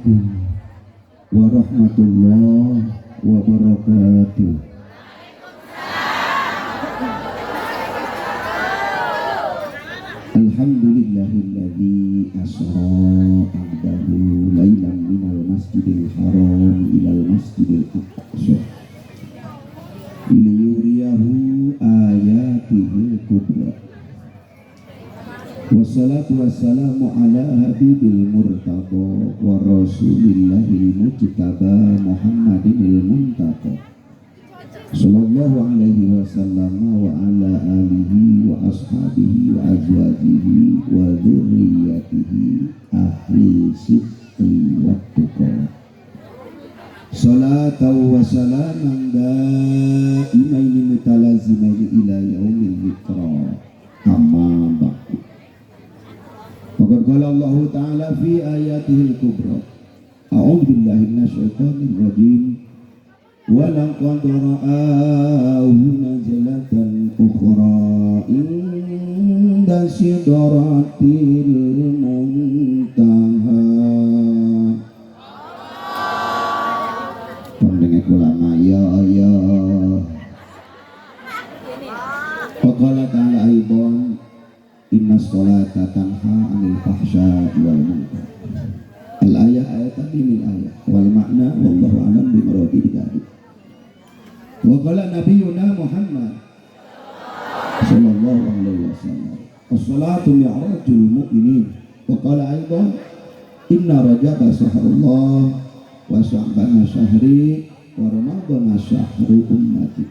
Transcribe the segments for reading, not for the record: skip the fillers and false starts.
Assalamualaikum warahmatullahi wabarakatuh. Alhamdulillahilladzi asra 'abdahu lailan minal masjidil haram ilal masjidil aqsa liyuriyahu ayatihil kubra. Wassalatu wassalamu ala habibil murtada wa rasulillahil mujtaba Muhammadinil muntaqa sallallahu alaihi wasallam wa ala alihi wa ashabihi wa azwajihi wa dzurriyyatihi ahli sidqi wat tuqa. Salatan wa salaman daimaini mutalazimaini ila yaumil liqa. Amma ba'du. Faqad qala Allah Ta'ala fi ayatihil kubra. A'udzu billahi minasyaitonir rajim. Wa laqad ra'ahu nazlatan ukhra inda sidratil muntaha. Pendengar ulama ya ya. Wa qala ta'ala aidan inna sholata tanha 'anil fahsya'i wal munkar. Al ayah ayat min ayah wal makna wallahu a'lam bi muradi dzalik. Wa qala nabiyuna Muhammad sallallahu alaihi wasallam as-salatu mi'rajul mu'minin. Wa qala aidan inna rajaba syahrullah wa sya'bana syahri wa ramadhana syahru ummati.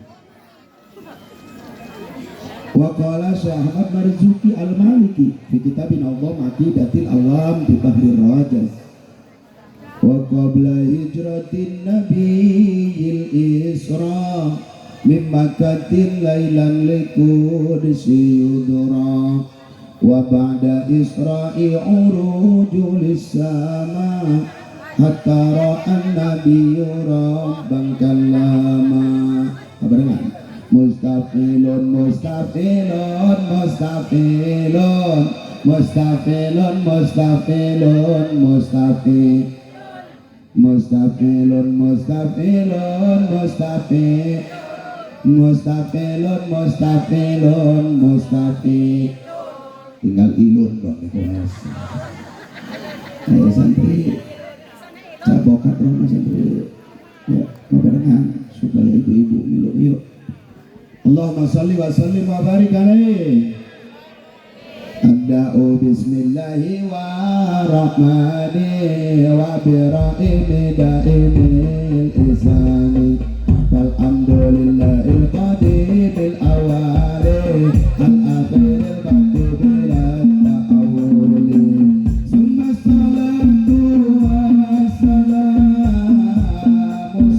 Wa qala Syekh Ahmad Marzuki Al-Maliki fi kitabin Allah Aqidatil Awam bi Bahrir Rajaz. Wa qabla hijratin nabiyil Isra min Makkatin lailan liqudsi yudra wa ba'da Isra'i uruju lis-sama hatta ra'an nabiyyu rabban kallama. Barengan. Mustafilun mustafilun mustafilun mustafilun mustafilun mustafil mustafilun mustafilun mustafil mustafilun mustafilun mustafil. Tinggal ilun dong kelas. Ayo santri cabokat dong santri ya barengan supaya ibu-ibu milu yuk. Allahumma salli wa sallim wa barik alaihi. Abda'u bismillahi wa rahmani wa birahimi daimil isani. Walhamdulillahil qadimil awali al akhiril baqi bila ta'awuli. Summa salatu wassalamu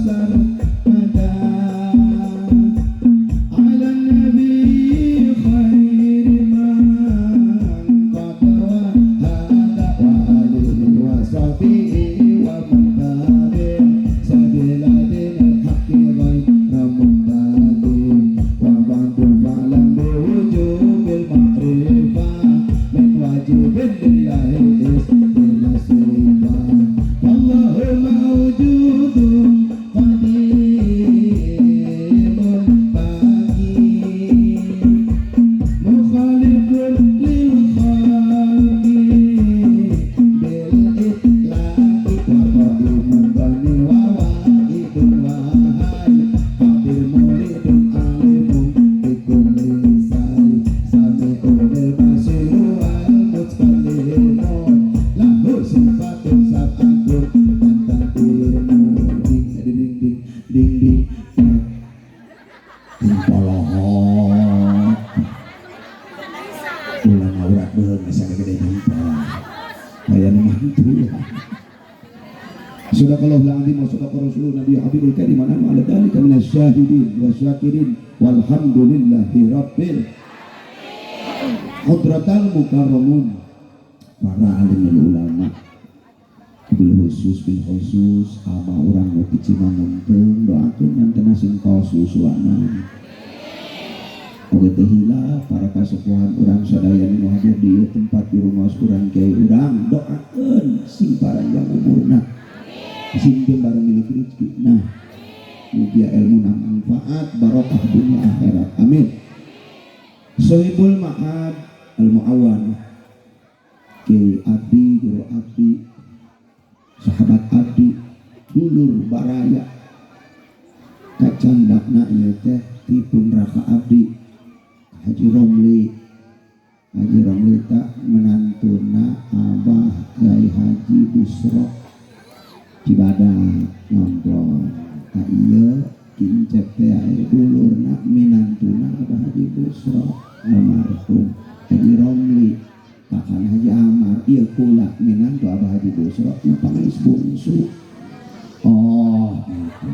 sarmada ala nabi khairi man qad wahada wa alihi wa sahbihi wa man tabi sabila dinil haqqi ghaira muhtadi. Wa ba'du fa'lam bi wujubil ma'rifah min wajibin lillahi istila sifah. Wallahu mawjudun qadimun baqi mukhalifun lil khalqi bil itlaqi wa qaimun bani wa wahidun wa hayy qadir muridun alimun bi kulli say sami'un basir wal mutakallimun lahu sifatun sab'atun tantatimu. Ding ding ding ding ding polohok ulah ngaurat beuheung asa gede jempol aya nu mantu ya. Sadaqallahu al-azim wa sadaqa rasulun nabi habibul karim wa nahnu ala dzalika minasyahidin wa syakirin walhamdulillahi rabbil hadratal mukarramun. Para alim ulama bil khusus ama urang nu ti Cimangunteung doakeun nyantena sing kos usuana. Oge teu hilap para kasepuhan urang sadaya nu hadir di ieu tempat di rumah urang kiai urang doakeun sing paranjang umurna. Sing jembar milik rezeki. Nah, mugia ilmu manfaat barokah dunia akhirat. Amin. Sohibul Ma'ad Al Muawan, Kiai Abdi, Guru Abdi, sahabat Abdi, dulur baraya, kacandakna ieu teh tipun raka Abdi, Haji Romli. Haji Romli tak menantuna Abah Kiai Haji Busro Cibadak Ngamplong. Tak ieu kincep teh aya dulurna minantuna Abah Haji Busro almarhum Haji Romli, kakak Haji Amar. Ieu kula minantu Abah Haji Busro nu pangais bungsu. Oh gitu.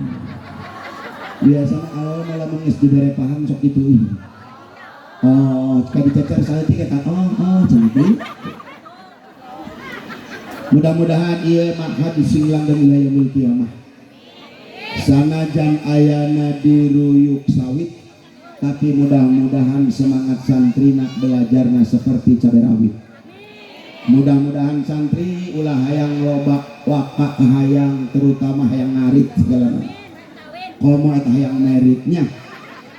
Biasanya awal malah geus dibere paham sok kitu ih. Oh, ka dicecer saeutik eta, oh cenah kitu. Mudah-mudahan ieu ma'had sing langgeng ila yaumil kiamah. Sanajan ayana diruyuk sawit, tapi mudah-mudahan semangat santri nak belajarna seperti cabai rawit. Mudah-mudahan santri ulah hayang loba waka hayang, terutama hayang ngarit segala macam. Komo eta hayang meritnya.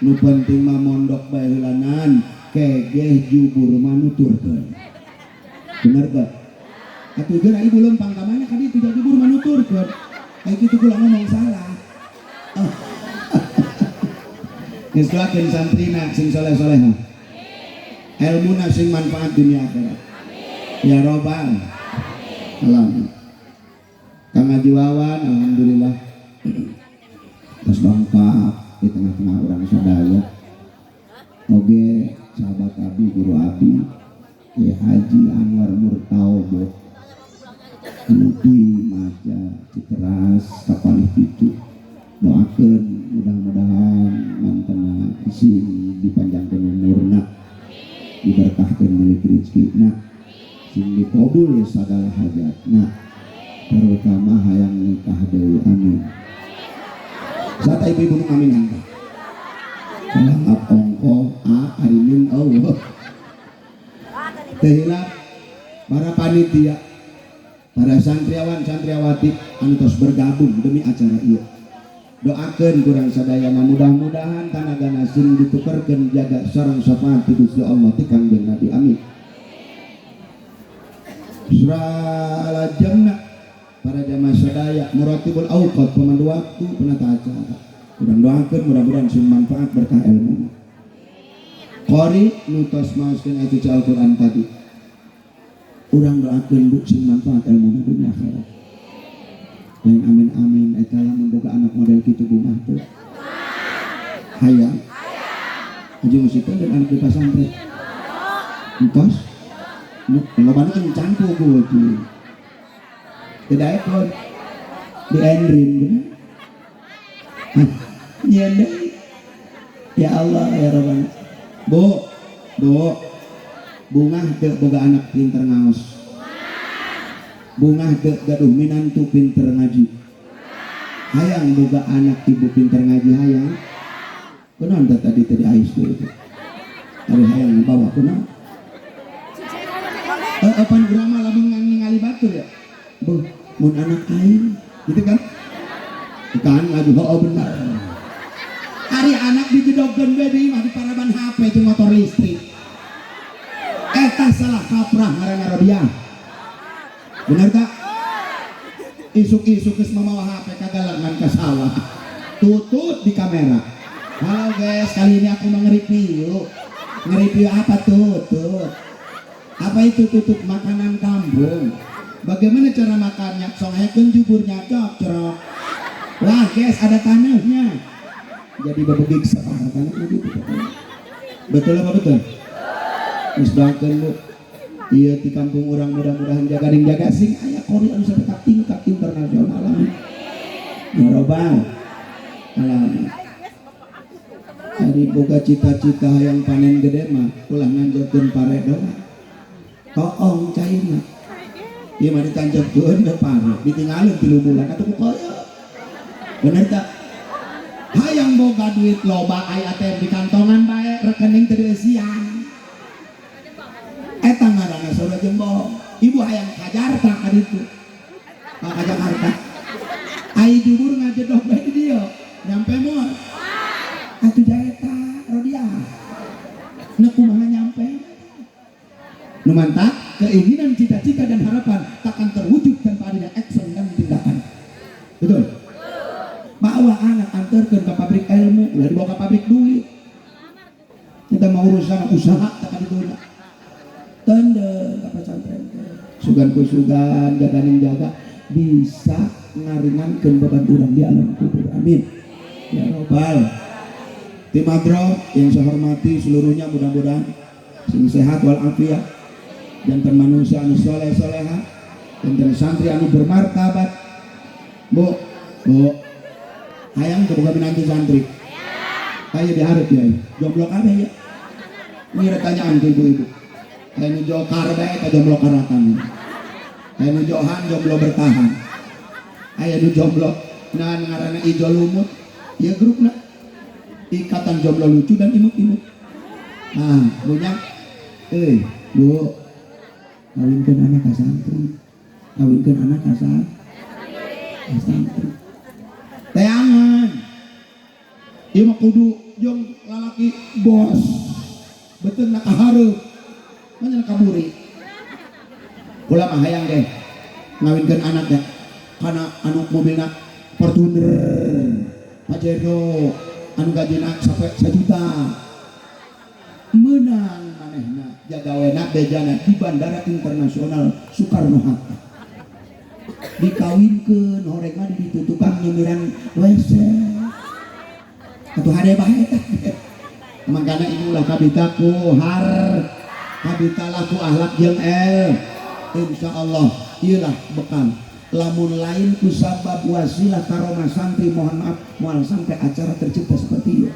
Nu penting mah mondok bae heulanan, kegeh jubur manuturkeun. Bener teu? Atuh geura ibu lempang ka mana ka ditu jubur manuturkeun. Kayak kitu kula ngomong salah. Oh. Geus doakeun santrina sing soleh-soleha. Elmuna sing manfaat dunia akhirat. Ya robbal alamin. Kang Haji Wawan alhamdulillah tos dongkap di tengah-tengah orang sadaya. Oge sahabat abi, guru abi, Kiai Haji Anwar Murtaubo anu di Maja Citeras kapalih pitu. Doakeun mudah-mudahan mantena sing dipanjangkeun umurna, diberkahkeun milik rezekina, sing dikabul sagala hajatna, terutama hayang nikah deui, amin. Saat ibu-ibu nu ngaminan teh salangap ongko a arimin Allah teh hilap. Para panitia, para santriawan santriawati anu tos bergabung demi acara ieu, doakeun kurang sadayana mudah-mudahan tanagana sing ditukerkeun jaga sareng syafaat ti Gusti Allah ti Kangjeng Nabi, amin. Surah jamna para jamaah sadaya, muratibul awqat, pemandu waktu, penata acara, kurang doakeun mudah-mudahan sing manfaat berkah ilmu. Qori nu tos maoskeun ayat Al-Qur'an tadi, urang doakeun bu sing manfaat ilmu dunia akhirat. Lain amin amin eta lamun boga anak model kitu bungah teu hayang aja musikeun dan anak di pasantren entos nu lobana kan campur ku tuh tidak ekor di endrin bener nyieun deui. Ya Allah ya Rabbana. Bu, bu, bungah teu boga anak pinter ngaos? Bungah teu gaduh minantu pinter ngaji? Hayang boga anak ibu pinter ngaji? Hayang? Kunaon teh tadi tadi ais teh itu ari hayang bawa kunaon? Eh, apa urang mah lamun ningali batur ya, bu mun anak aing gitu kan kan ngaji. Oh bener, ari anak dijedogkeun we deui mah di paraban HP jeung motor listrik. Eta salah kaprah ngaranna Robiah, bener tak? Isuk-isuk geus mamawa HP kagalangan ka sawah, tutut di kamera, "Halo guys, kali ini aku mau nge-review." Nge-review apa? Tutut apa itu? Tutut makanan kampung. Bagaimana cara makannya? Songekeun juburnya, cok cerok. Wah guys, ada tanahnya, jadi bebegik separ tanah gitu. Betul apa betul? Terus doakeun bu. Iya, di kampung orang mudah-mudahan jaga ning jaga sing aya qori anu sampai ka tingkat internasional, amin ya robbal alamin. Ari boga cita-cita hayang panen gede mah ulah nanjepkeun pare doang, toong cairna. Ieu mah ditanjepkeun ke pare, ditinggalin 3 bulan atuh ku koyo. Bener tak? Hayang boga duit loba, aya ATM di kantongan bae, rekening teu dieusian. Eta ngaranna saudara jeung bohong. Ibu hayang ka Jakarta ka ditu. Ka Jakarta. Ai jubur ngajedog bae di dieu nyampe moal atuh jaeta rodia nu kumaha nyampe. Nu mantap, keinginan, cita-cita dan harapan takkan terwujud tanpa adanya action dan tindakan. Betul? Bawa anak antarkan ke pabrik ilmu, ulah dibawa ke pabrik duit. Kita mau urusan usaha tak ditunda. Tanda ke pesantren. Sugan ku sugan, jaga ning jaga, bisa ngaringankeun beban urang di alam kubur. Amin. Ya robbal. Tim Agro yang saya hormati seluruhnya, mudah-mudahan sing sehat walafiat, janten manusia anu soleh soleha, janten santri anu bermartabat. Bu, bu, hayang teu boga minantu santri? Ayo diharap ya, jomblo kabeh ya. Ini ada tanyaan ke ibu-ibu. Aya nu jokar bae ka jomblo karatan. Aya nu johan jomblo bertahan. Aya nu jomblo nah ngaranna ijo lumut. Ya grupna Ikatan Jomblo Lucu dan Imut-imut. Nah, punya Bu, kawinkeun anak ka santri. Kawinkeun anak ka santri. Teangan. Ieu mah kudu jeung lalaki bos. Betul nak kahareup. Mana kaburi. Kula mah hayang deh ngawinkeun anak teh kana anu mobilna Fortuner, Pajero, anu gajina sampai 1 juta. Menang manehna jagawena bejana di Bandara Internasional Soekarno Hatta. Dikawinkeun horeng mah di ditu tukang nyemiran WC. Atuh hade bae tah. Mangkana ibu ulah kabita ku har kabita lah ku akhlak jeung el. Insya Allah iyalah bekal. Lamun lain ku sabab wasilah karomah santri, mohon maaf, moal sampai acara tercipta seperti itu.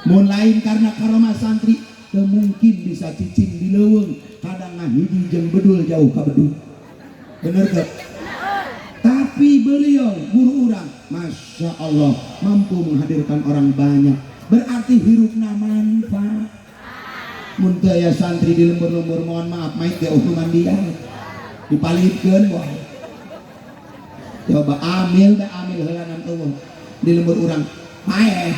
Mun lain karena karomah santri, teu mungkin bisa cicing di leuweung, kadang ngahiji jeung bedul jauh ka bedul. Bener teu? Tapi beliau guru urang, masya Allah, mampu menghadirkan orang banyak. Berarti hirupna manfaat. Mun teu aya santri di lembur-lembur, mohon maaf, mait ge eueuh mandian. Dipalidkeun wah. Coba amil da amil heulanan eueuh di lembur urang paeh.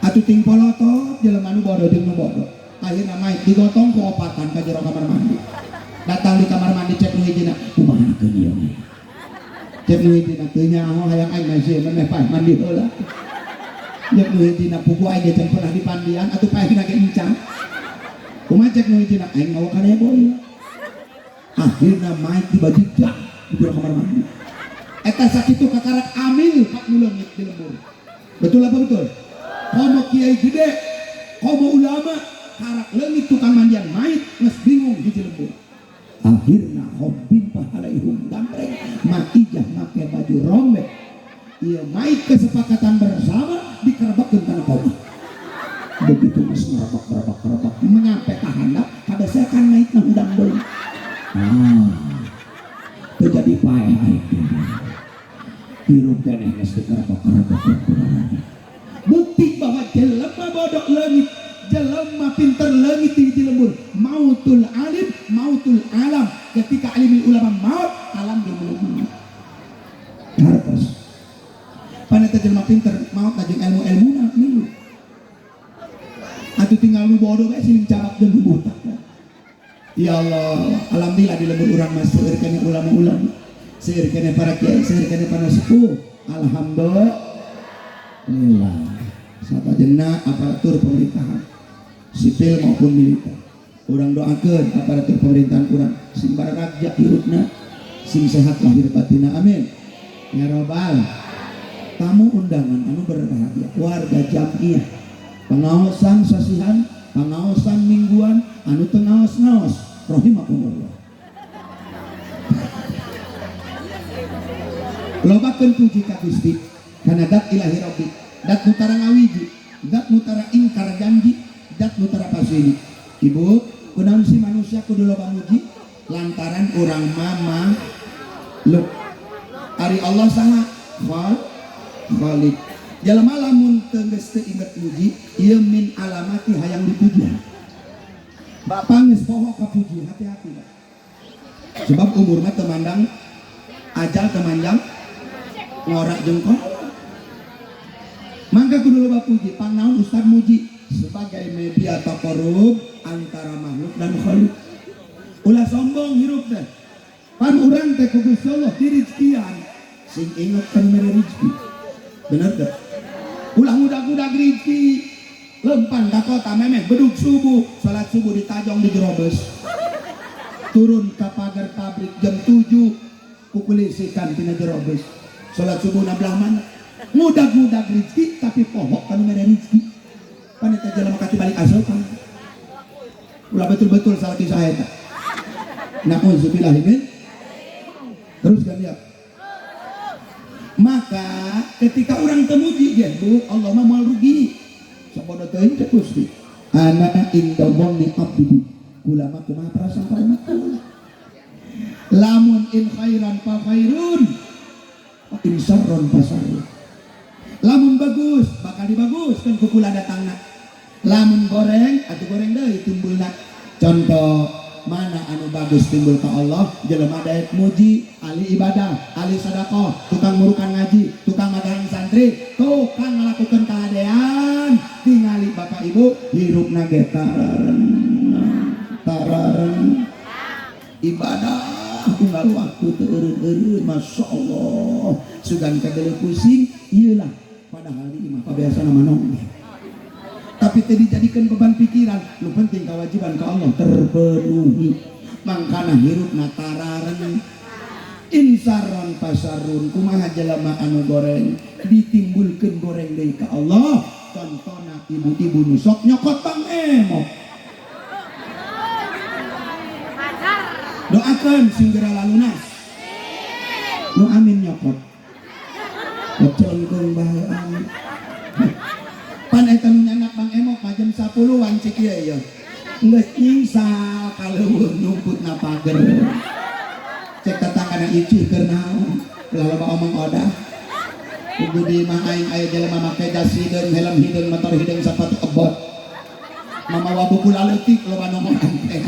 Atuh ting polotot jelema nu bodoh jeung nu bodoh. Akhirna mait digotong ku opatan ka jero kamar mandi. Datang di kamar mandi, cek nu hijina, kumaha keun ieu mah? Cek nu hijina, teu nyaho, hayang aing mah sieun meh paeh mandi heula. Cek nu hijina, puguh aing ge can pernah dipandian atuh paehna ge encan. Kumaha cek nu hijina, aing mawa kanebo ieu. Akhirna mait dibajigja di jero kamar mandi. Eta sakitu kakarak amil pak nu leungit di lembur. Betul apa betul? Komo kiai gede, komo ulama, karak leungit tukang mandian mait geus bingung hiji lembur. Akhirna hobbin alaihum gambreng Maijah make baju rombek. Ieu mait kesepakatan bersama dikerebekkeun kana koma. Begitu geus ngerebek rebek rebek menyampe ka handap kabesekan maitna hudang deui. Ah. Teu jadi paeh aing. Hirup keneh geus dikerebek-kerebek. Bukti bahwa jelema bodoh leungit, jelema pinter leungit di hiji lembur. Mautul alim, mautul alam. Ketika alim ulama maut, alam dia melebur. Hartos. Paneta jelema pinter maut jeung ilmu-ilmuna milu. Atuh tinggal nu bodoh bae siling cabak jeung nu buta. Ya Allah, alhamdulillah di lembur urang mah seueur keneh ulama-ulama, seueur keneh para kiai, seueur keneh para sepuh. Alhamdulillah. Satajengna aparatur pemerintahan sipil maupun militer. Urang doakeun aparatur pemerintahan urang sing baragja hirupna, sing sehat lahir batinna. Amin. Ya robbal. Tamu undangan anu berbahagia, warga jamiah, pengaosan sasihan, pengaosan mingguan, anu teu ngaos-ngaos, rahimakumullah. Lobakeun puji ka Gusti kana dat ilahi rabbi, dat nu tara ngawiji, dat nu tara ingkar janji, dat nu tara pasini. Ibu, kunaon si manusia kudu loba muji? Lantaran urang mama lu. Ari Allah saha? Khalik. Jelema lamun teu geus teu inget muji, ieu min alamati hayang dipuji. Bapak geus poho kapuji, hati-hati Pak. Sebab umur mah teu mandang, ajal teu manjang. Ngora jeung kolot. Mangka kudu loba puji, pangnaon Ustad muji sebagai media taqarrub antara makhluk dan khalik. Ulah sombong hirup teh. Pan urang teh ku Gusti Allah dirizkian, sing inget kan mere rizki. Bener teh? Ulah ngudag-ngudag rizki. Lempan ka kota memeh bedug subuh, salat subuh ditajong di jero bus. Turun ke pagar pabrik jam 7 kukulisikan tina jero bus. Salat subuh na belah mana? Ngudag-ngudag rizki tapi poho kanu mere rizki. Pan eta jelema kati balik asokan. Ulah betul-betul salah kisah eta. Na'udzubillah min. Terus kan ya. Maka ketika orang temuji ya Bu, Allah mah moal rugi. Sabodo teuing cek Gusti. Ana inda dhanni abdi bi. Kula mah kumaha prasangka umat kula. Lamun in khairan fa khairun, wa in syarran fa syarrun. Lamun bagus bakal dibaguskan ku kula datangna. Lamun goreng atuh goreng deui timbulna. Contoh mana anu bagus timbul ke Allah, jelema daek muji, ahli ibadah, ahli sedekah, tukang murukan ngaji, tukang magahan santri, tukang ngalakukeun kahadean. Tingali Bapak Ibu hirupna ge tararen tararen ibadah unggal waktu teu eureun-eureun, Masya Allah, sugan kageuleuh pusing ieu lah, padahal di imah pabiasana mah nongge, tapi teu dijadikan beban pikiran. Nu penting kewajiban ke Allah terpenuhi, mangkana hirupna tararen. In syarron fasyarrun, kumaha jelema anu goreng ditimbulkeun goreng deui ka Allah. Contona ibu-ibu nu sok nyokot Bang Emok, doakan sing geura lalunas. Nu amin nyokot celengkeung bae amin. Pan eta nu nyandak Bang Emok mah jam 10-an cik ieu ya geus nyingsal ka leuweung nyumputna pager. Cek tetanggana, "Icih keur naon?" "Ulah loba omong odah. Kudu di imah aing aya jelema make jas hideung, helm hideung, motor hideung, sepatu ebot, mamawa buku laleutik, loba nomoran teh.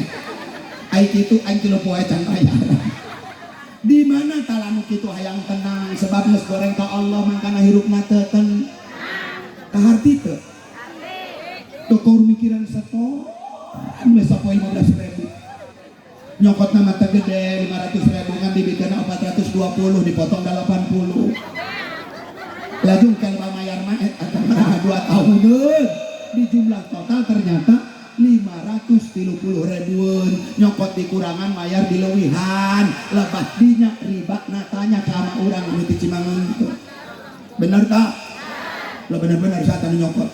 Ai kitu aing 3 poe can bayar." Di mana talanu kitu hayang tenang, sebab geus goreng ka Allah, mangkana hirupna teu ten kaharti teu. Teu mikiran setoran we sapoe 15.000, nyokot nama teh gede 500.000, ngan dibikeun 420, dipotong 80. Lajung kalau mayar mah atau 2 tahuneun di jumlah total ternyata 530 ribuan. Nyokot dikurangan, mayar dileuwihan, lebah dinya riba. Natanya sama urang anu ti Cimangun teh, bener tak lo? Bener-bener saat anu nyokot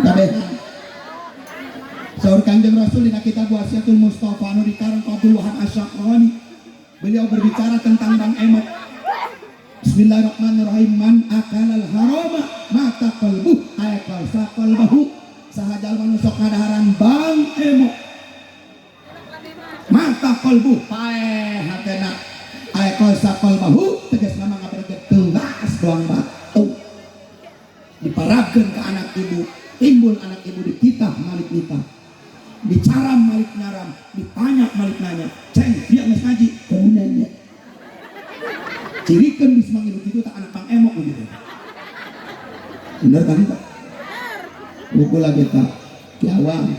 kabehan. Saur Kanjeng Rasul dina kitab Wasiatul Mustafa anu dikarang ku Abdul Wahab Asy-Syakrani, beliau berbicara tentang Bang Emok. Bismillahirrahmanirrahim, man akalal harama mata qalbuh ay qalsa qalbahu. Saha jalma nu sok ngadaharan Bang Emok, mata qalbuh, paeh hatena, ay qalsa qalbahu, tegasna mah ngaberget tegas doang batu diparabkeun ke anak ibu, timbul anak ibu dititah malik nitah, bicara malik nyaram, ditanya malik nanya. Ceng dia geus ngaji, kamu nanya cirikan bisa manggil itu tak anak Bang Emok begitu. Bener kan tak buku lagi tak kiawang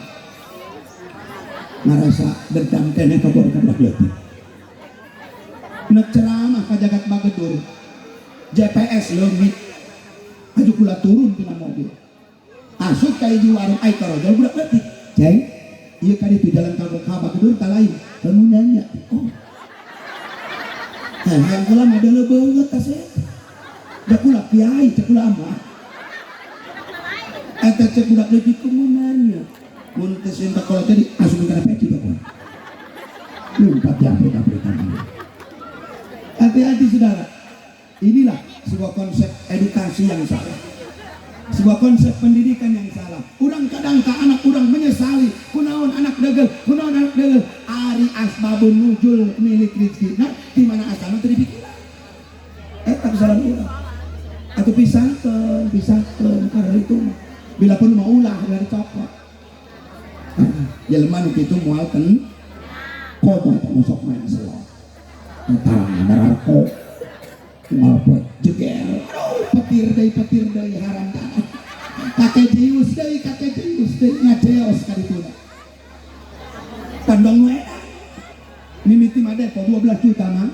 ngerasa dendam kene ka budak leutik. Nek ceramah ka jagat Bagedur, GPS leungit, aju kula turun tina mobil, asup ka hiji warung, ai karojol budak leutik, "Ceng, ieu ka ditu jalan ka Bagedur ta lain?" "Kamu nanya." Oh. Nah, yang kula mah deuleu beungeut ta saya. Da kula kiai, cek kula mah. Eta cek budak leutik, "Kamu nanya." Mun teu sieun ka kolot tadi asup kana peci ka kula. Lumpat di Afrika-Afrika. Hati-hati saudara. Inilah sebuah konsep edukasi yang salah. Sebuah konsep pendidikan yang salah. Urang kadang ka anak urang menyesali, kunaon anak degel, kunaon anak degel. Ari asbabun nuzul milik rezeki. Nah, di mana asalna teu dipikiran. Eta kesalahan urang. Atau pisahkeun, pisahkeun karena itu mah. Bila perlu mau ulah, ulah dicopot. Jelema nu kitu moal ten komo eta nu sok main slot. Tarang dararko. Unggal poe jeger, aduh, petir deui, petir deui, haram jadah, kakek jius deui, kakek jius deui, ngajeos ka dituna kandang nu edan mimiti mah depo 12 juta mah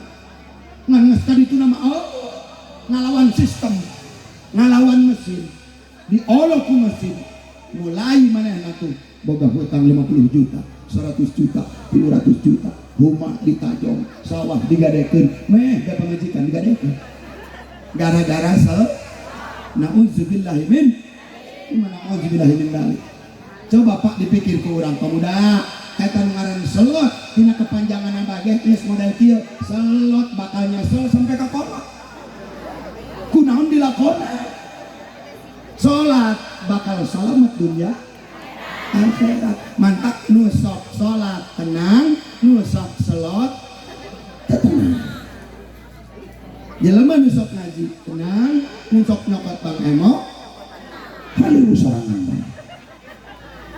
ngan geus ka dituna mah, oh, ngalawan sistem, ngalawan mesin, diolok ku mesin. Mulai manehna tuh boga hutang 50 juta, 100 juta, 300 juta, rumah ditajong, sawah digadekeun, meh da pamajikan digadekeun gara-gara sel. Na'udzubillahi min, gimana, na'udzubillahi min dalik. Coba, Pak, dipikir ku urang pemuda eta nu ngaran selot tina kepanjangan bagian geus model kieu, selot bakal nyesel sampai ka kolot. Kunaon dilakonan? Salat bakal selamat dunia akhirat. Mantak nu sok salat tenang, nu sok selot tenang. Jelema nu sok ngaji tenang, nu sok nyokot Bang Emok hayu sorangan bae.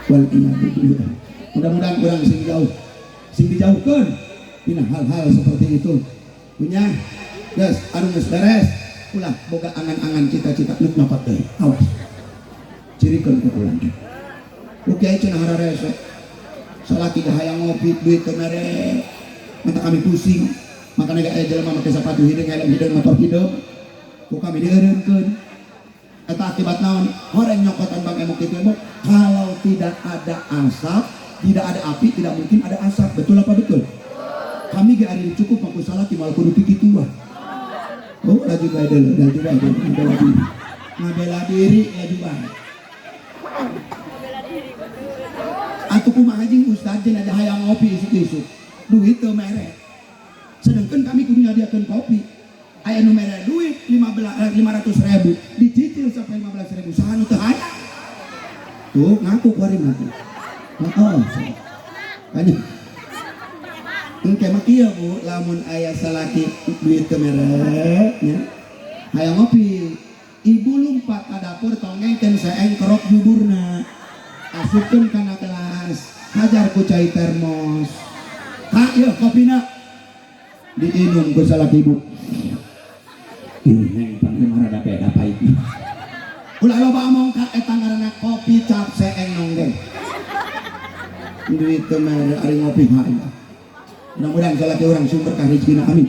Wal iyadu billah. Mudah-mudahan kurang sing jauh, sing dijauhkan tina hal-hal seperti itu. Punya geus anu geus beres, ulah boga angan-angan cita-cita nu nyokot deui, awas cirikeun ku ulang. Ku kiai cenah hararese, salaki ge hayang ngopi, duit teu mere, mata kami pusing. Makanya gak aya jelema make sepatu hideung, helm hideung, motor hideung, ku kami dieureunkeun. Eta akibat naon? Horeng nyokotan Bang Emok itu emok. Kalau tidak ada asap, tidak ada api, tidak mungkin ada asap. Betul apa betul? Kami ge ari cukup aku salah moal kudu kikituan. Oh, laju bae deuleu, laju bae deuleu, ngabela diri. Ngabela diri laju bae. Atuh kumaha jeung ustad jeung aja hayang ngopi isuk-isuk. Duit teu mere. Sedangkan kami kudu nyadiakeun kopi. Aya nu mere duit 15 500 ribu, dicicil sampai 15 ribu, saha nu teu hayang? Tuh ngaku kuari mah tuh. Heeh. Kanya. Engke mah kieu, Bu, lamun aya salaki duit teu mere nya. Hayang ngopi. Ibu lumpat ka dapur, tonggengkeun seeng, kerok buburna. Asupkeun kana gelas, hajar ku cai termos. Kak, yeuh kopina. Diinum ku salaki ibu. Ih, neng pan ieu mah rada beda pahit. Ulah loba omong ka, eta ngaranna kopi cap seeng nonggeng. Duit teu mere ari ngopi hayang. Mudah-mudahan salaki urang sing berkah rezekina, amin.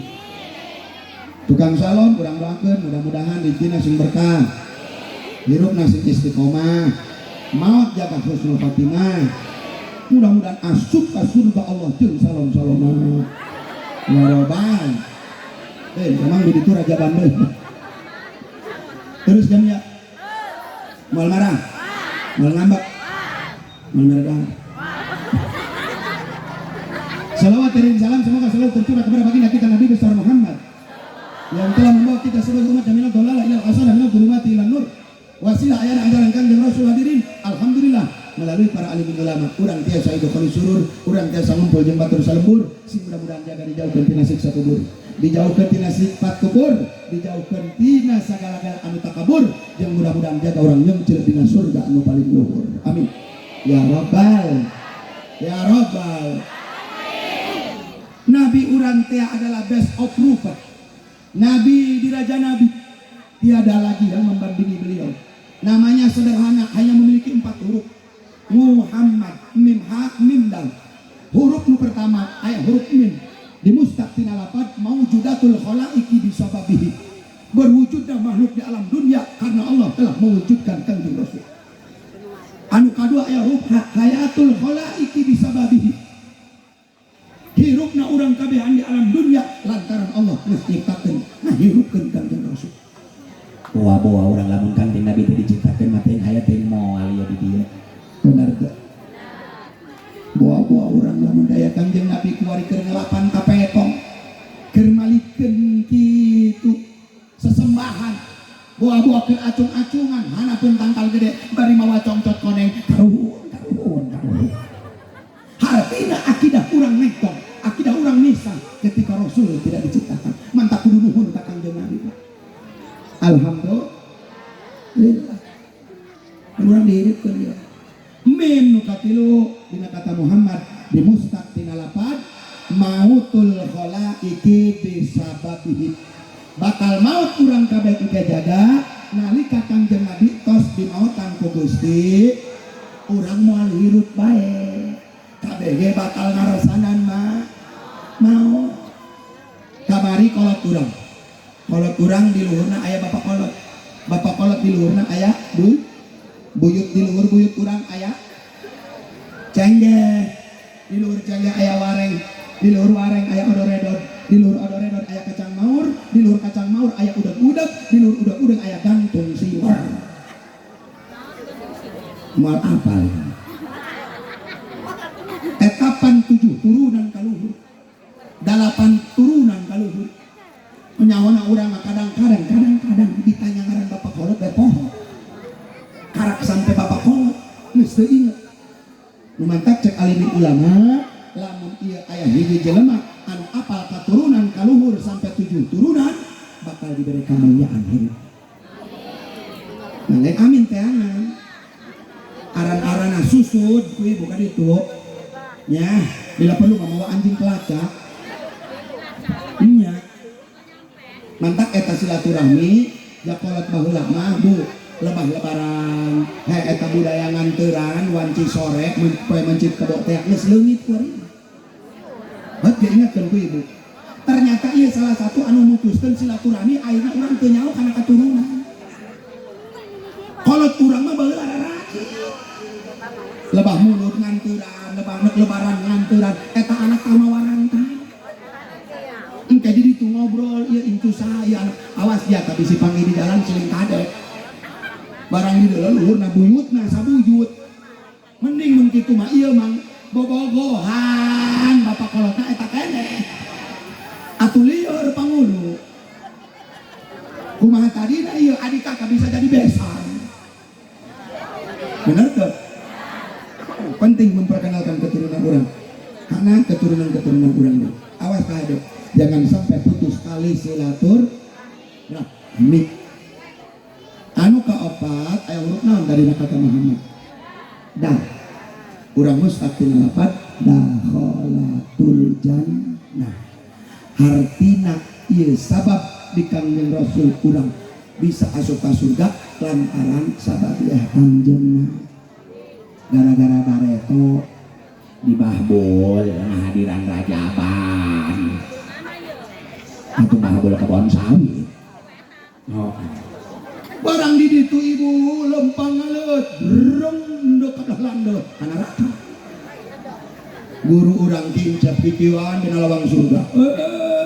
Tukang salon kurang doakeun mudah-mudahan rezekina sing berkah. Hirupna sing istiqomah. Maut jaga husnul khotimah. Mudah-mudahan asup ka surga Allah jeung salon-salonna. Ya robbal. Emang di ditu Raja Bandung. Terus jam ya. Moal marah. Moal ngambek. Moal meredah. Salawat dan salam semoga selalu tercurah kepada baginda kita Nabi besar Muhammad yang telah membawa kita sebagai umat minal dhalalah ilal hasanah, minal dhulumati ilan nur. Wasilah ayana ajaran Kanjeng Rasul. Hadirin, alhamdulillah melalui para alim ulama urang tiasa idkholi surur, urang tiasa ngumpul jeung batur salembur. Sing mudah-mudahan jaga dijauhkeun tina siksa kubur, dijauhkeun tina sifat kubur, dijauhkeun tina sagala-gala anu takabur, jeung mudah-mudahan jaga urang nyengcil dina surga anu paling luhur, amin ya rabbal ya rabbal. Nabi urang teh adalah best of prophet. Nabi di raja nabi, tiada lagi yang membandingi beliau. Namanya sederhana, hanya memiliki empat huruf, Muhammad, mim ha mim dal. Huruf nu pertama aya huruf mim, dimustaq tina lapad maujudatul khalaiki bisababihi, berwujudnya makhluk di alam dunia karena Allah telah mewujudkan Kanjeng Rasul. Anu kadua aya huruf ha, hayatul khalaiki bisababihi, hirupna urang kabehan di alam dunia lantaran Allah geus nyiptakeun ngahirupkeun Kanjeng Rasul. Boa-boa urang lamun Kanjeng Nabi teh diciptakeun mah teh hayat teh moal ya di dieu. Benar teu? Boa-boa urang lamun daya Kanjeng Nabi kuari keur ngelapan kapetong, keur malikeun kitu sesembahan, boa-boa keur acung-acungan hanapun tangkal gede bari mawa congcot koneng, karuhun karuhun karuhun. Hartina akidah urang nekong, akidah urang nisa ketika Rasul tidak diciptakan. Mantak kudu nuhun ka Kanjeng Nabi, Pak. Alhamdulillah urang dihirupkeun ieu. Mim nu katilu dina kata Muhammad dimustaq tina lapad mautul khalaiki bisababihi, Bakal maut urang kabeh engke jaga nalika Kangjeng Nabi tos dimautan ku Gusti, urang moal hirup bae. Kabeh ge bakal ngarasanan mah mau. Kamari kolot urang. Kolot urang di luhurna aya bapak kolot. Bapak kolot di luhurna aya buyut, di luhur buyut urang aya cenggeh, di luhur cenggeh aya wareng, di luhur wareng aya odoredod, di luhur odoredod aya kacang maur, di luhur kacang maur aya udeg-udeg, di luhur udeg-udeg aya gantung siwer. Moal apal etapan 7 turunan kaluhur, 8 turunan kaluhur. Menyawana urang mah kadang-kadang kadang-kadang ditanya ngaran bapak kolot bae poho. Karak sampai bapak kolot geus teu inget. Nu mantak cek alim ulama, lamun ieu aya hiji jelema anu apal katurunan kaluhur sampai 7 turunan bakal diberi kemuliaan hidup. Nah, lain amin teangan. Aran-arana susud ku ibu ka ditu. Nya, bila perlu mah mawa anjing pelacak. Nya. Mantak eta silaturahmi jakolot baheula mah bu lebah lebaran he eta budaya nganteran wanci sore poe mencit kebo teh geus leungit ku ari. Heut ge ingatkeun ku ibu. Ternyata ieu salah satu anu mutuskeun silaturahmi ayeuna urang teu nyaho kana katurunan. Kolot urang mah baheula raraki. Lebah mulut nganteran, lebah lebaran nganteran, eta anak tamawarantan. Engke di ditu ngobrol, ieu incu saya anak. Awas ya tapi si panggil di jalan siling kadek. Barang di luhurna buyutna sabuyut. Mending mun kitu mah ieu mang bobogohan bapak kolotna eta keneh. Atuh lieur pangulu. Kumaha tadina ieu adik kakak bisa jadi besan. Bener tuh? Penting memperkenalkan keturunan orang. Karena keturunan-keturunan orang ini. Awas kade, jangan sampai putus tali silaturahmi. Anu kaopat aya huruf naon dari kata Muhammad? Dah. Urang mustaqil lapat dakhalatul jannah. Hartina ieu sabab di Kangjeng Rasul urang bisa asup ka surga lantaran sababiah Kangjengna. Gara-gara bareto di Bahbul ngahadiran Rajaban atau Bahbul kebon sawit. Oh. Barang di ditu ibu lempang ngaleut breng ndek kadah landeuh kana neraka. Guru urang kincap kikieuan dina lawang surga.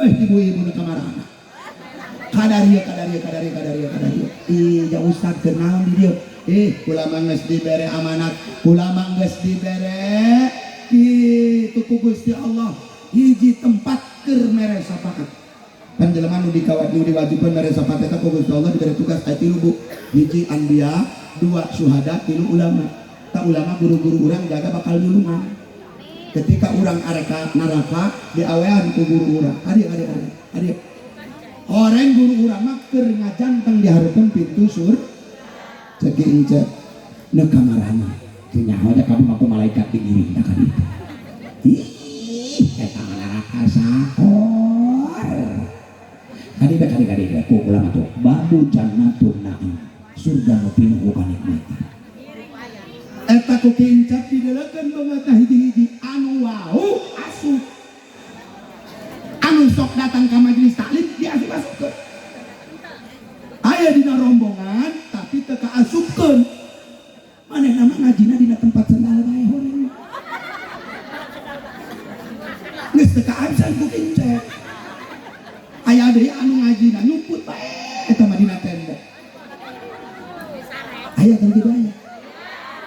Ibu-ibu nu kamarana. Kadaria kadaria kadaria kadaria kadaria. Ih, ja ustad keur naon di dieu? Ulama geus dibere amanat, ulama geus dibere kitu ku Gusti Allah hiji tempat keur mere syafaat. Kan jelema nu dikawat nu diwajibkeun mere syafaat eta ku Gusti Allah dibere tugas aya 3 bu. Hiji anbiya, 2 syuhada, 3 ulama. Ta ulama guru-guru urang jaga bakal nulungan. Ketika urang areka neraka diawean ku guru urang. Adik adik adik adik. Horeng guru urang mah keur ngajanteng di hareupeun pintu sur. Cek ince nu kamarana. Teu nyaho nya kami mah ku malaikat digiring ka ditu. Ih, eta neraka sakor. Kadi kadi kadi ku ulama tuh babu jannatun na'im. Surga nu pinuh ku kanikmatan. Eta ku kincap didelekeun beungeutna hiji-hiji anu wau asup. Anu sok datang ka majelis taklim diasup-asupkeun. Aya dina rombongan tapi teu kaasupkeun. Manehna mah ngajina dina tempat sendal bae horeng. Geus teu kaabsan ku kincep. Aya deui anu ngajina nyumput bae eta mah dina tenda. Aya kan kitu aya.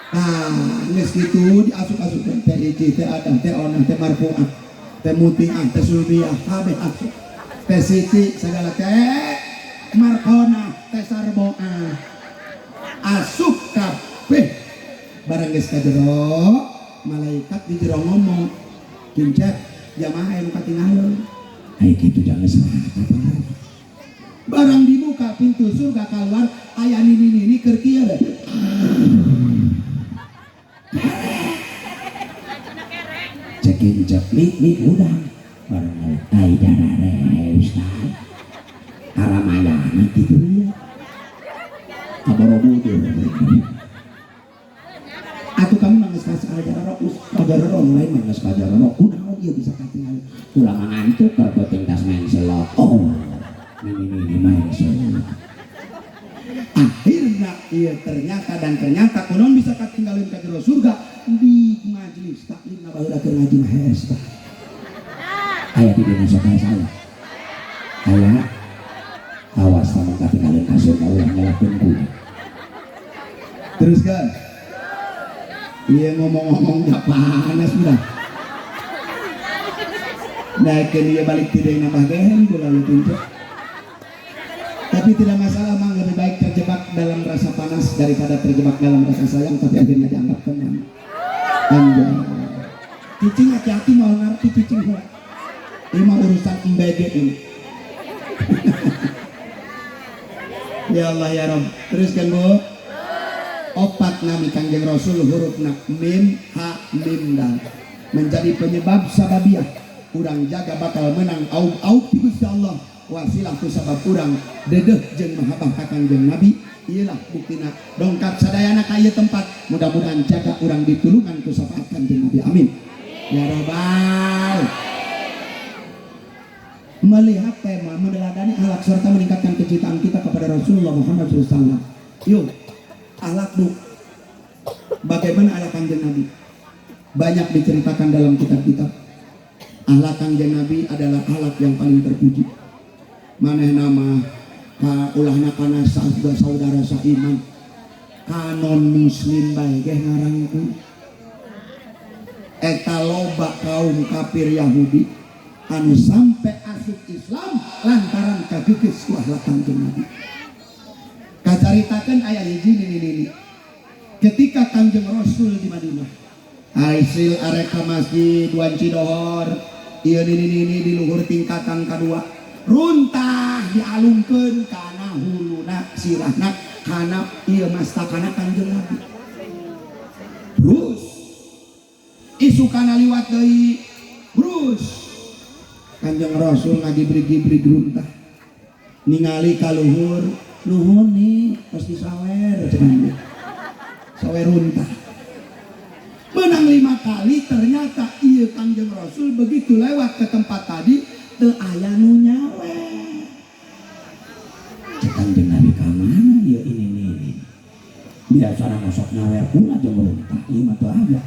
Ah, geus kitu diasup-asupkeun teh hiji, teh adah, teh onah, teh marfuah, teh mutiah, teh sulbiah, kabeh asup. Teh siti segala teh markona, teh sarboah. Asup kabeh. Barang geus ka jero, malaikat di jero ngomong, "Kincet, jamaah anu katinggalon." Ai kitu jangan salah apa. Barang dibuka pintu surga keluar aya nini-nini keur kieu deh. Cekin cek mi mi udang barang ai jarare ustaz. Karamayana kitu ya. Ka Borobudur. Atuh kami mah geus kajaroro, kajaroro lain mah geus kajaroro. Kunaon ieu bisa katingal? Kula mah ngantuk keur penting tas main selot. Oh, ini main selot. Akhirnya iya ternyata dan ternyata kunaon bisa katinggalin ka jero surga di majelis taklim na baheula keur ngaji mah hees tah. Aya di dina sok saya. Aya awas lamun katinggalin ka surga ulah nyalahkeun kula. Teruskan. Iya ngomong-ngomong gak panas udah. Nah, dia balik tidak nambah gehen kula lu tincu. Tapi tidak masalah mang, lebih baik terjebak dalam rasa panas daripada terjebak dalam rasa sayang tapi akhirnya dianggap teman. Anjay. Cicing hati-hati mau ngerti cicing heula. Ini mah urusan MBG ini. Ya Allah ya Rob. Teruskan Bu. Opat nami Kangjeng Rasul hurufna mim ha mim dal menjadi penyebab sababiah urang jaga bakal menang aub-aub ti Gusti Allah wasilah ku sabab urang dedeh jeung mahabbah ka Kangjeng Nabi iyalah buktina dongkap sadayana ka ieu tempat mudah-mudahan jaga urang ditulungan ku syafaat Kangjeng Nabi amin ya robbal. Melihat tema meneladani akhlak serta meningkatkan kecintaan kita kepada Rasulullah Muhammad SAW. Yuk, akhlak bu, bagaimana akhlak Kangjeng Nabi? Banyak diceritakan dalam kitab-kitab. Akhlak Kangjeng Nabi adalah akhlak yang paling terpuji. Maneh nama ka ulahna kana saudara saiman, kanon muslim bae geh ngarangku. Eta loba kaum kafir Yahudi anu sampai asup Islam lantaran kageges ku akhlak Kangjeng Nabi. Kacaritakeun aya hiji nini-nini. Ketika Kangjeng Rasul di Madinah, aisil arek ka masjid wanci dohor, ieu nini-nini di luhur tingkatan kadua, runtah dialungkeun kana huluna sirahna kana ieu mastakana Kangjeng Nabi. Terus isukana liwat deui, terus Kanjeng Rasul ngagibrig-gibrig runtah ningali ka luhur, nuhun nih pasti sawer cenah sawer runtah. Menang 5 kali ternyata ieu Kanjeng Rasul begitu lewat ke tempat tadi teu aya nu nyawer. Cek Kanjeng Nabi ka mana ieu ini nih? Biasana masuk nyawer pula jeung runtah ieu mah teu aya.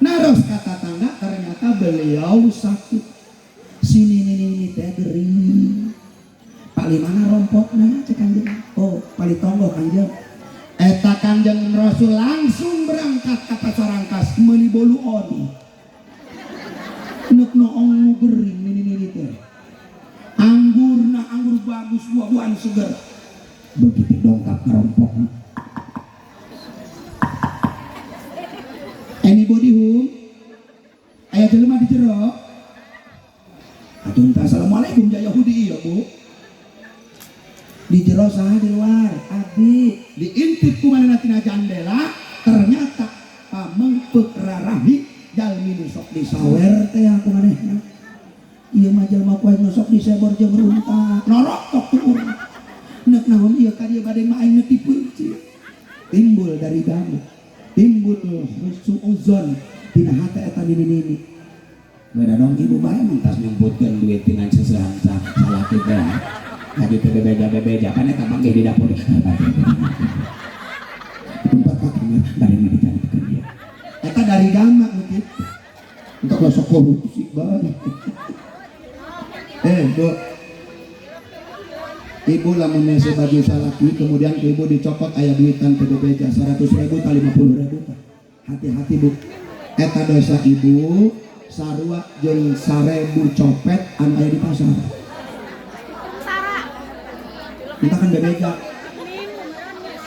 Naros kata tangga ternyata beliau sakit. Sini nini nini teh gering. Pali mana rompokna cek Kanjeng? Oh, pali tonggo Kanjeng. Eta Kanjeng Rasul langsung berangkat ka Pasarangkas meuli bolu oni. Neuk noong nu gering nini nini teh. Anggurna anggur bagus buah-buahan seger. Begitu dongkap ka rompokna. Anybody home? Aya jelema di jero. Atuh entah assalamualaikum ja Yahudi iya bu. Di jero saha di luar abdi diintip ku manehna tina jandela ternyata pamengpeuk rarahi jalmi nu sok disawer teh ku manehna. Ieu mah jalma poe nu sok disebor jeung runtah norok tok tuur. Neuk naon ieu ka dieu bade mah aing neuti. Timbul dari kamu timbul husnuzon dina hate eta nini-nini. Beda dong ibu bae mah tas nyumputkeun duit tina seseuhan salaki teh. Haji teh bebeja-bebeja kan eta panggih di dapur. Tempat kakaknya bade mah dicaritakeun ieu. Eta dari gama nu kitu. Entok lah sok korupsi bae. Bu. Ibu lamun nese baju salaki kemudian ke ibu dicopot aya duitan teh bebeja 100.000 ta 50.000 tah. Hati-hati bu. Eta dosa ibu sarua jeung 1000 copet anu aya di pasar. Entah kan bebeja.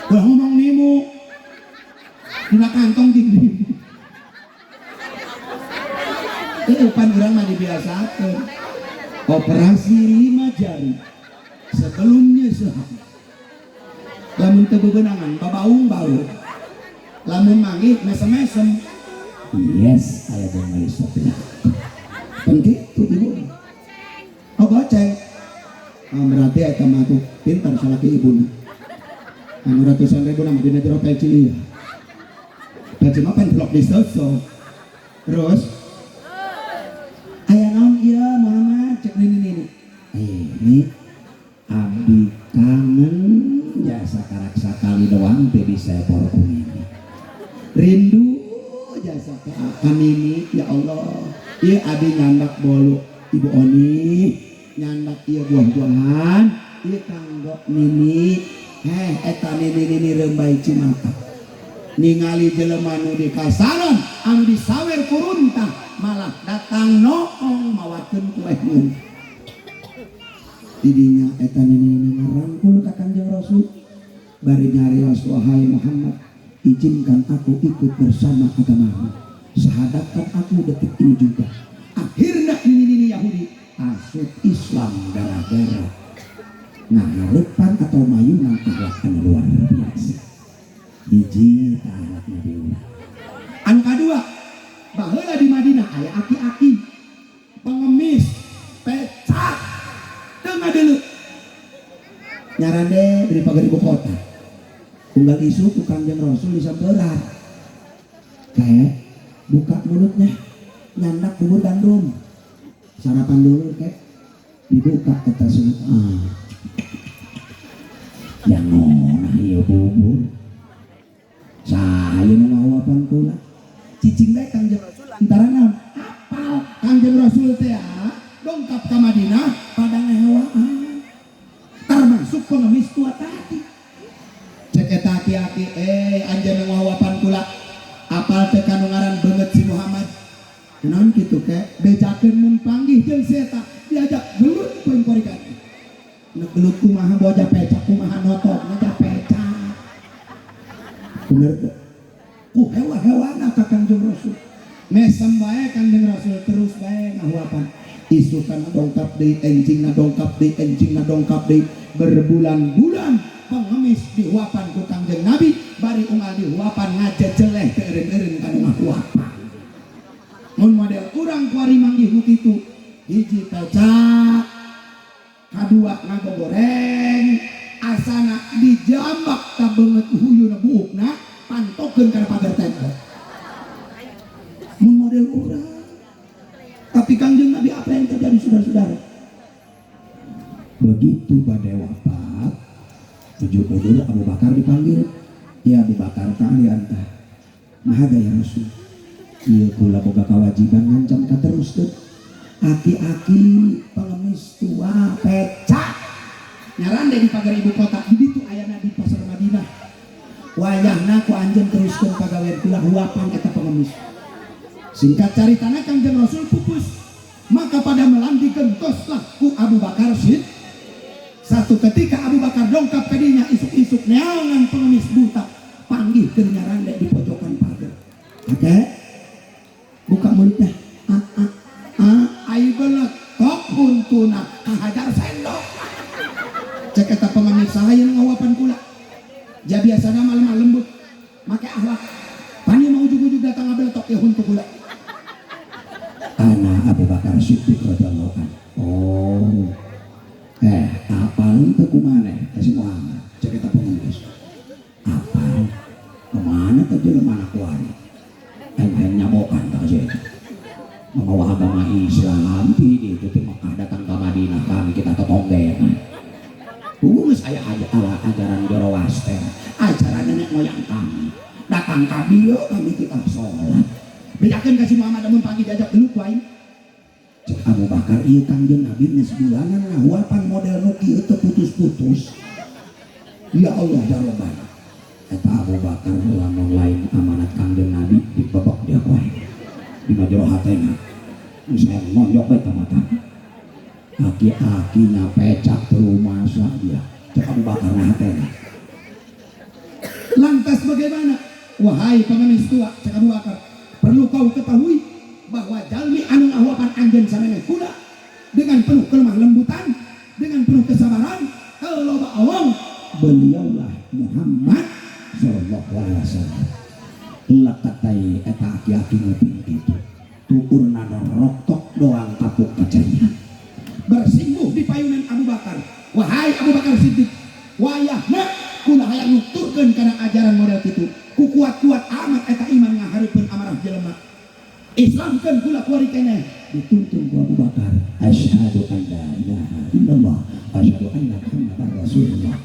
Ulah ngomong nimu. Dina kantong jeung nimu. Pan urang mah dibiasakeun. Operasi 5 jari. Sebelumnya sehari. Lamun teu bebenangan babaung bau. Lamun manggih mesem-mesem. Yes, aya jeung meuli sebelah. Kan kitu ibu. Oh goceng. Oh, berarti Berarti eta mah tuh pintar salaki ibuna. Anu ratusan ribu nama dina jero peci iya. Peci mah pentelok di sosok. Terus aya naon ieu Muhammad cek nini nini. Ini abdi kangen jasa karak sakali doang teh disebor ku nini. Rindu jasa ka nini ya Allah. Ieu abdi nyandak bolu Ibu Oni, nyandak ieu buah-buahan, ieu kanggo nini. Heh eta nini nini rembay cimata. Ningali jelema nu di kasaron anu disawer kuruntah malah datang noong mawakeun kue mun. Didinya eta nini nini ngarangkul ka Kangjeng Rasul bari nyarios wahai Muhammad, izinkan aku ikut bersama agamamu, syahadatkan aku detik ini juga. Akhirnya nini nini Yahudi asup Islam gara-gara ngaharepan atau mayunan akhlak anu luar biasa. Hiji ta akhlak Nabi urang. Anu kadua, baheula di Madinah aya aki-aki pengemis pecak teu ngadeuleu nyarande dari pagar ibu kota. Unggal isuk ku Kangjeng Rasul disamperan, kayak buka mulutnya nyandak bubur gandum, sarapan dulu. Kayak dibuka kata sulit, ah yang ngonah ieu bubur saya nu ngahuapan kula cicing bae Kangjeng Rasul lantaran naon apal Kangjeng Rasul teh dongkap ka Madinah pada ngehewaan termasuk pengemis tua tadi. Cek eta aki-aki, anjeun nu ngahuapan kula, apal teh kanu ngaran beungeut si Muhammad? Kunaon kitu ke? Bejakeun mun panggih jeung si eta diajak gelut poin korikan. Nu gelut kumaha bojah pecak, kumaha notokna ja pecak. Bener teu? Ku hewa-hewana ka Kangjeng Rasul. Mesem bae Kangjeng Rasul terus bae ngahuapan. Isukan dongkap deui, enjing dongkap deui, enjing dongkap deui, berbulan-bulan pengemis dihuapan ku Kangjeng Nabi, bari unggal dihuapan ngajejeleh teu eureun-eureun kanu ngahuapan. Mun model urang kuari manggih nu kitu, hiji pecak, kadua ngagogoreng, asana dijambak ka beungeut huyuna buukna pantokeun kana pagar tembok. Mun model urang. Tapi Kangjeng Nabi apa yang terjadi saudara-saudara? Begitu badai wafat, tujuh mundur Abu Bakar dipanggil. Ya Abu Bakar, ta'ali anta. Mahada ya Rasul. Ieu kula boga kewajiban ngancam ka terus tuh. Aki-aki pengemis tua pecak nyarande di pagar ibu kota di ditu ayana di pasar Madinah. Wayahna ku anjeun teruskeun pagawean kula huapan eta pengemis. Singkat caritana Kangjeng Rasul pupus. Maka pada melandi gentoslah ku Abu Bakar Sid. Satu ketika Abu Bakar dongkap ke dinya isuk-isuk neangan pengemis buta panggih keur nyarande di pojokan pagar. Oke? Buka mulutnya. Ah ah ah ai beletok huntuna kahajar sendok. Cek eta pengemis saha yang ngawapan kula. Ja biasana mah lemah lembut make akhlak. Pani mau ujug-ujug datang ngabeletok ya huntu kula. Ana Abu Bakar Siddiq radhiyallahu anhu. Oh. Apal teu kumaneh ka si Muhammad? Cek eta pengemis. Apal? Kemana teh jelema anak kuari? Aing nyabokan ka si eta. Membawa agama Islam ti ditu ti Mekah datang ke Madinah kami kita tetonggean. Geus aya aja ala ajaran Zoroaster, ajaran nenek moyang kami. Datang ka dieu kami kita sholat. Bejakeun ka si Muhammad lamun pagi diajak gelut ku aing. Cek Abu Bakar ieu Kangjeng Nabi geus bulanan ngahuapan model nu kieu teu putus-putus. Ya Allah ya Rabbana. Eta Abu Bakar lamun lain amanat Kangjeng Nabi dibebek dia ku aing. Dina jero hatena. Geus hayang nonjok bae ka mata. Aki-akinya pecak terumasa dia. Cek Abu Bakar na hatena. Lantas bagaimana? Wahai pengemis tua, cek Abu Bakar, perlu kau ketahui bahwa jalmi anu ngahuapan anjeun samemeh kuda dengan penuh kelemah lembutan, dengan penuh kesabaran, loba awang, beliaulah Muhammad sallallahu alaihi wasallam. Lakatai eta aki-aki nguping kitu. Tuurna roktok doang kapuk kacarian. Bersimbuh di payunan Abu Bakar. Wahai Abu Bakar Siddiq, wayahna kula hayang nuturkeun kana ajaran model kitu. Ku kuat-kuat amat eta iman ngahareupeun amarah jelema. Islamkeun kula kuari keneh. Dituntun ku Abu Bakar, asyhadu an la ilaha illallah, asyhadu anna Muhammadar Rasulullah.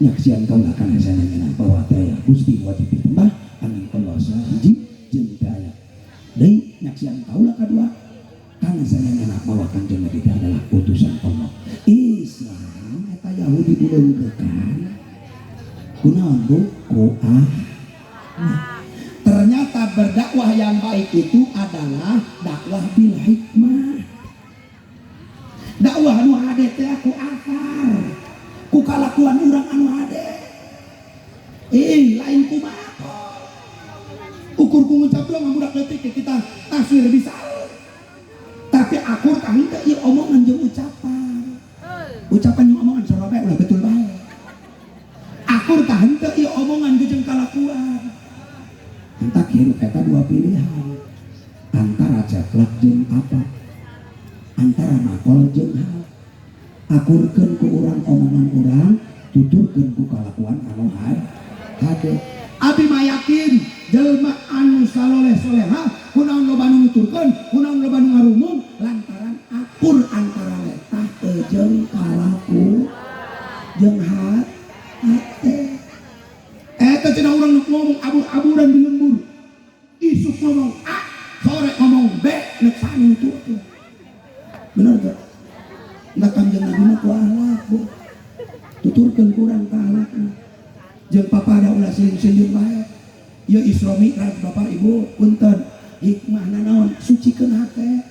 Nyaksian kaula kana sananyana bahwa teu aya Gusti wajib ditembah angin Allah sahiji jeung teu aya deui. Nyaksian kaula kadua kana sananyana bahwa Kanjeng Nabi teh adalah utusan Allah. Islam eta Yahudi dileungkeun kunaon, Bu? Ku ah. Ternyata berdakwah yang baik itu adalah dakwah bil hikmah. Dakwah anu hade teh ku akar, ku kalakuan urang anu hade. Ih, lain ku makol. Ukur ku ngucap doang budak leutik kita taswir bisa. Tapi akur tah henteu ieu omongan jeung ucapan. Ucapan jeung omongan sarua bae, ulah betul bae. Akur tah henteu ieu omongan jeung kalakuan. Entak hirup eta dua pilihan. Antara ceplak jeung apa? Antara makol jeung hal. Akurkeun ku urang omongan urang, tuturkeun ku kalakuan anu hade. Abi mah yakin jelema anu saloleh soleha kunaon loba nu nuturkeun, kunaon loba nu ngarumung, lantaran akur antara letah jeung kalaku jeung hate. Eta cenah urang nu ngomong abur-aburan di lembur. Isuk ngomong A, sore ngomong B, nek sanu nuturkeun. Bener gak? Nah, Kanjeng Nabi mah ku akhlak, Bu. Tuturkeun kurang ka akhlakna. Jeung papada ulah senyum-senyum bae. Ieu Isra Mi'raj, Bapak Ibu, punten. Hikmahna naon? Sucikeun hate.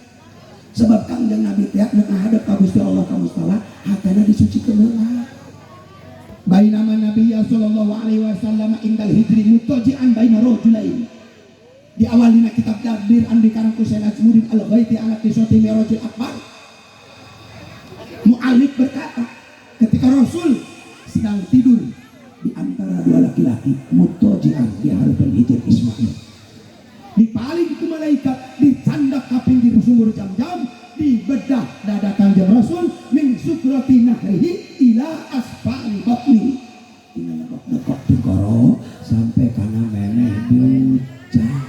Sebab Kanjeng Nabi teh nek ngadep ka Gusti Allah ka mustawa, hatena disucikeun heula. Bainama Nabi sallallahu alaihi wasallam indal hijri mutaji'an baina rajulain. Di awalina kitab Takdir anu dikarang ku Syekh Najmuddin Al-Ghaiti ala qissati Mi'rajil Akbar. Mu'alif berkata, ketika Rasul sedang tidur di antara dua laki-laki, mutaji'an di hadapan hijir Ismail. Dipaling ku malaikat, dicandak ka pinggir sumur Jam-jam, dibedah dada Kanjeng Rasul min sukrati nahrihi ila asfali batni. Tina nekok-nekok tengkoro sampai kana memeh bujang.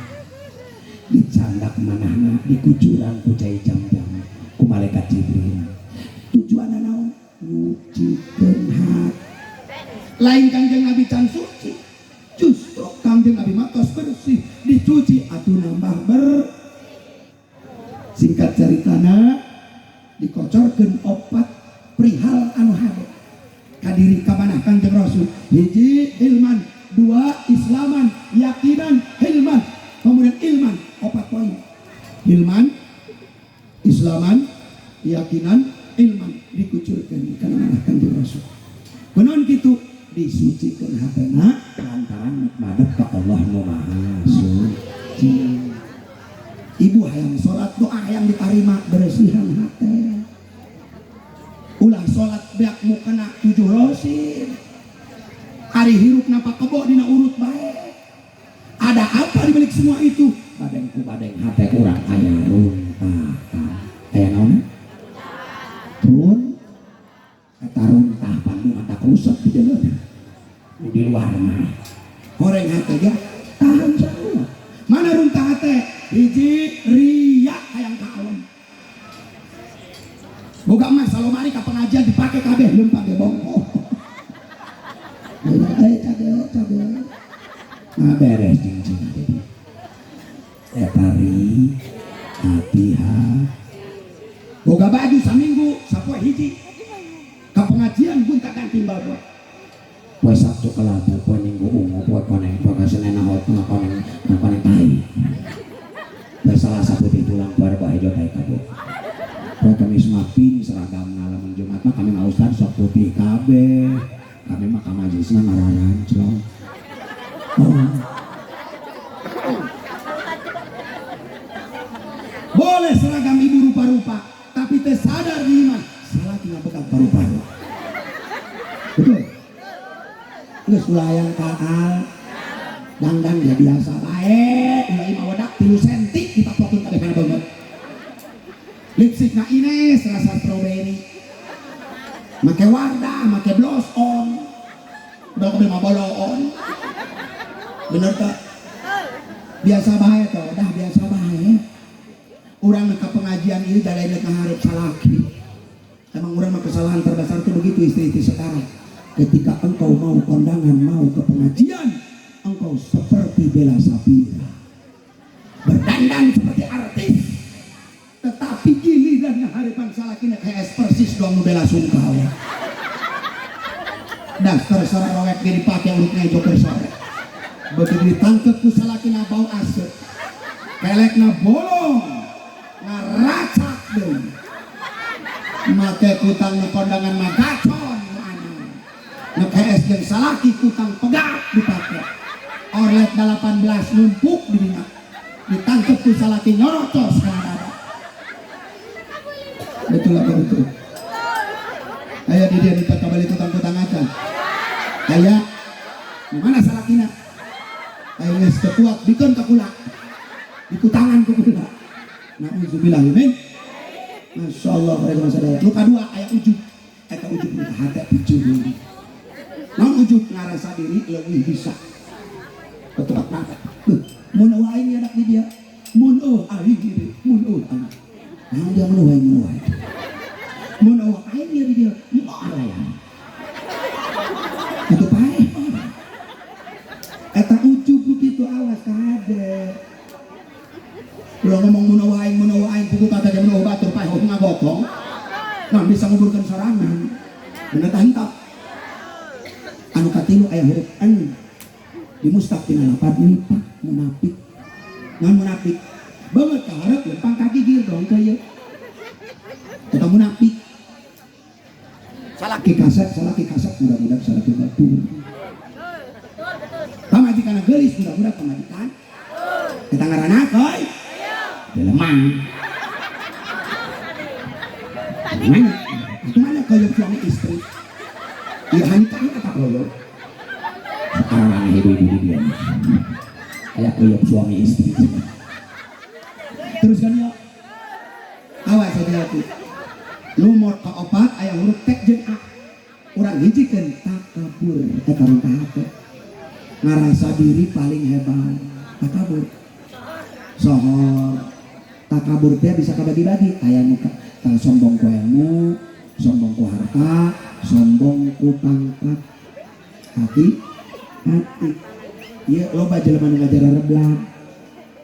Dicandak manahna dikucuran ku cai Jam-jam ku malaikat Jibril. Tujuanna naon? Nyucikeun hati. Lain Kanjeng Nabi can suci, justru Kanjeng Nabi mah tos bersih, dicuci atuh nambah ber. Singkat ceritana dikocorkeun opat perihal anu hade kadiri kamanah Kanjeng Rasul. Hiji ilman, dua islaman, yakinan, hilman, kemudian ilman. Opat poin. Hilman, islaman, yakinan, ilman dikucurkan kana manah Kanjeng Rasul. Kunaon kitu? Disucikan hatena lantaran madep ka Allah nu Maha Suci. Ibu hayang salat, doa hayang ditarima, bersihan hate. Ulah salat beak mukena 7 rosin. Ari hirup napa kebo dina urut bae. Ada apa di balik semua itu? Badeng ku badeng hate urang aya runtah. Aya naon? Run eta runtah Bandung ada rusak di jalan. Di luar mah. Goreng hate ge tahan sarua. Mana runtah hate? Hiji riya hayang ka alam. Boga emas salomari ka pengajian dipake kabeh leumpang ge bongko. Cage cage. Nah beres jeung jadi. Eta ri hati-ha. Boga baju saminggu sapoe hiji. Ka pengajian gunta ganti bawa. Poe Sabtu kelabu, poe Minggu ungu, poe koneng, poe Senin hot, koneng, koneng tai. Poe Salasa putih tulang, poe Rebo hejo tai kabut. Poe Kamis mah pin seragam, lamun Jumat mah kami mah ustad sok putih kabeh. Kami mah ka majlisna ngaranclong. Oh. Boleh seragam ibu rupa-rupa, tapi teu sadar di imah salah tinggal pegang paru-paru. Betul. Geus ulah hayang kaal. Dangdang ya biasa bae, ulah imah wedak 3 senti ditaplokeun kabeh kana beungeut. Lipstikna Ines rasa strawberry. Make Wardah, make blush on. Udah aku mah boloon. Bener tak? Biasa bae toh, dah biasa bae. Urang ke pengajian ini jalan ngaharep salaki. Emang urang mah kesalahan terbesar itu begitu, istri-istri sekarang. Ketika engkau mau kondangan, mau ke pengajian, engkau seperti Bella Sapira. Berdandan seperti artis. Tetapi giliran ngaharepan salakina kayak persis dong bela sungkawa. Daster sore rowek ge dipake urut ngejo keur sore. Begitu ditangkep ku salakina bau asep. Kelekna bolong. Ngaracak deui. Make kutang nu kondangan mah gacon nu anyar. Nu KS jeung salaki kutang pegat dipake. Orlet 18 numpuk di dinya. Ditangkep ku salaki nyorocos kana dada. Betul apa betul? Aya di dia minta kabali kutang-kutang aja. Aya di mana salakina? Aya geus teu kuat bikeun ka kula. Dikutangan ku kula. Nauzubillah min. Masya Allah mereka sadaya. Nu kadua aya ujub. Eta ujub nu hate picuh. Naon ujub? Ngarasa diri leuwih bisa. Ketupat mata. Mun eueuh aing anak di dia. Mun eueuh aing ieu. Mun eueuh aing. Naon dia mun eueuh aing, mun eueuh aing. Mun eueuh aing ieu di dia. Moal aya. Itu paeh. Eta ujub nu kitu awas kade. Ulah ngomong mun eueuh aing, mun eueuh aing, kuku kata ge mun eueuh batur paeh ngagotong. Nah bisa nguburkeun sorangan. Bener tah henteu? Anu katilu aya huruf N. Di mustaq tina lapad nifaq, munafik. Naon munafik? Beungeut ka hareup lempang ka gigir dong ke ieu. Eta munafik. Salaki kasep mudah-mudahan salaki batur. Pamajikan geulis mudah-mudahan pamajikan. Eta ngaranna koy. Lemang. Mana? Itu mana koyok suami istri? Iya hanika apa koyok? Sekarang ibu-ibu di dia. Kayak koyok suami istri. Terus kan ya? Awas hati-hati. Nomor keopat aya huruf T jeung A. Urang hijikeun takabur eta rungkah hate. Ngarasa diri paling hebat. Takabur. Sohor. Takabur teh bisa kabagi-bagi. Aya nu sombong ku ilmu, sombong ku harta, sombong ku pangkat. Hati hati. Ieu loba jelema nu ngajar reblang.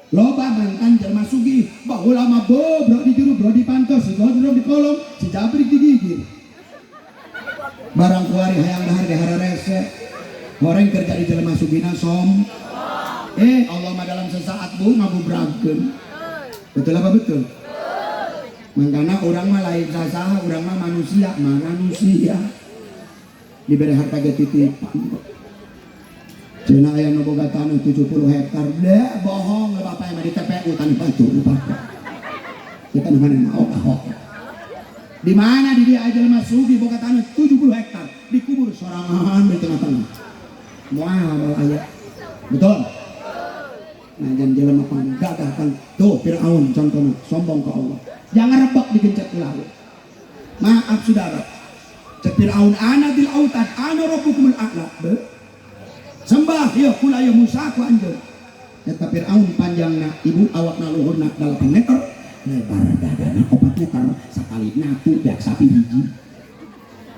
Loba mantan jelema sugih, baheula mah bobrok di juru, bro di pantos, si gondrong di kolong, si jabrik di gigir. Barang kuari hayang dahar ge hararese. Horeng kerja di jelema sugihna som. Allah mah dalam sesaat bu ngabubragkeun. Betul apa betul? Mangkana urang mah lain sasaha, urang mah manusia, manusia. Diberi harta ge titipan kok. Cenah aya nu boga tanah 70 hektar, deh bohong bapak mah di TPU tanah batur nu pake. Kita nu mana mau ahok. Di mana di dia aja lemah sugih boga tanah 70 hektar, dikubur sorangan di tengah-tengah. Moal aya. Betul? Nah, jangan jelema panggagah kan. Tuh Firaun contohnya sombong ke Allah. Jangan rebak digencet ku laut. Maaf saudara. Cek Firaun ana dzil autad ana rabbukumul a'la. Be. Sembah ya kula ya Musa ku anjeun. Eta Firaun panjangna ibu awakna luhurna 8 meter, lebar dadana 4 meter, sakali natu beak sapi hiji.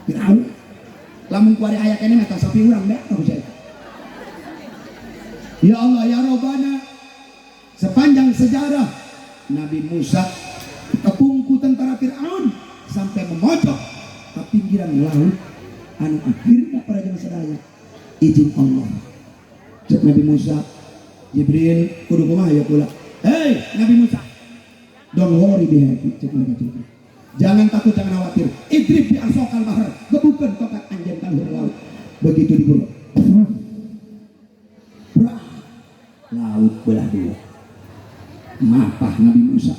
Firaun lamun kuari aya keneh mah sapi urang beak ku saya. Ya Allah ya Robbana, sepanjang sejarah Nabi Musa kepungku tentara Fir'aun sampai memojok ke pinggiran laut anu akhirnya para jemaah sadaya izin Allah. Cek Nabi Musa, Jibril kudu kumaha ya kula. Hey Nabi Musa, don't worry, be happy. Cek mereka Jibril, jangan takut, jangan khawatir. Idrib bi asokal bahar, gebukeun tongkat anjeun ka luhur laut. Begitu diburu, brah, laut belah dua. Mapah Nabi Musa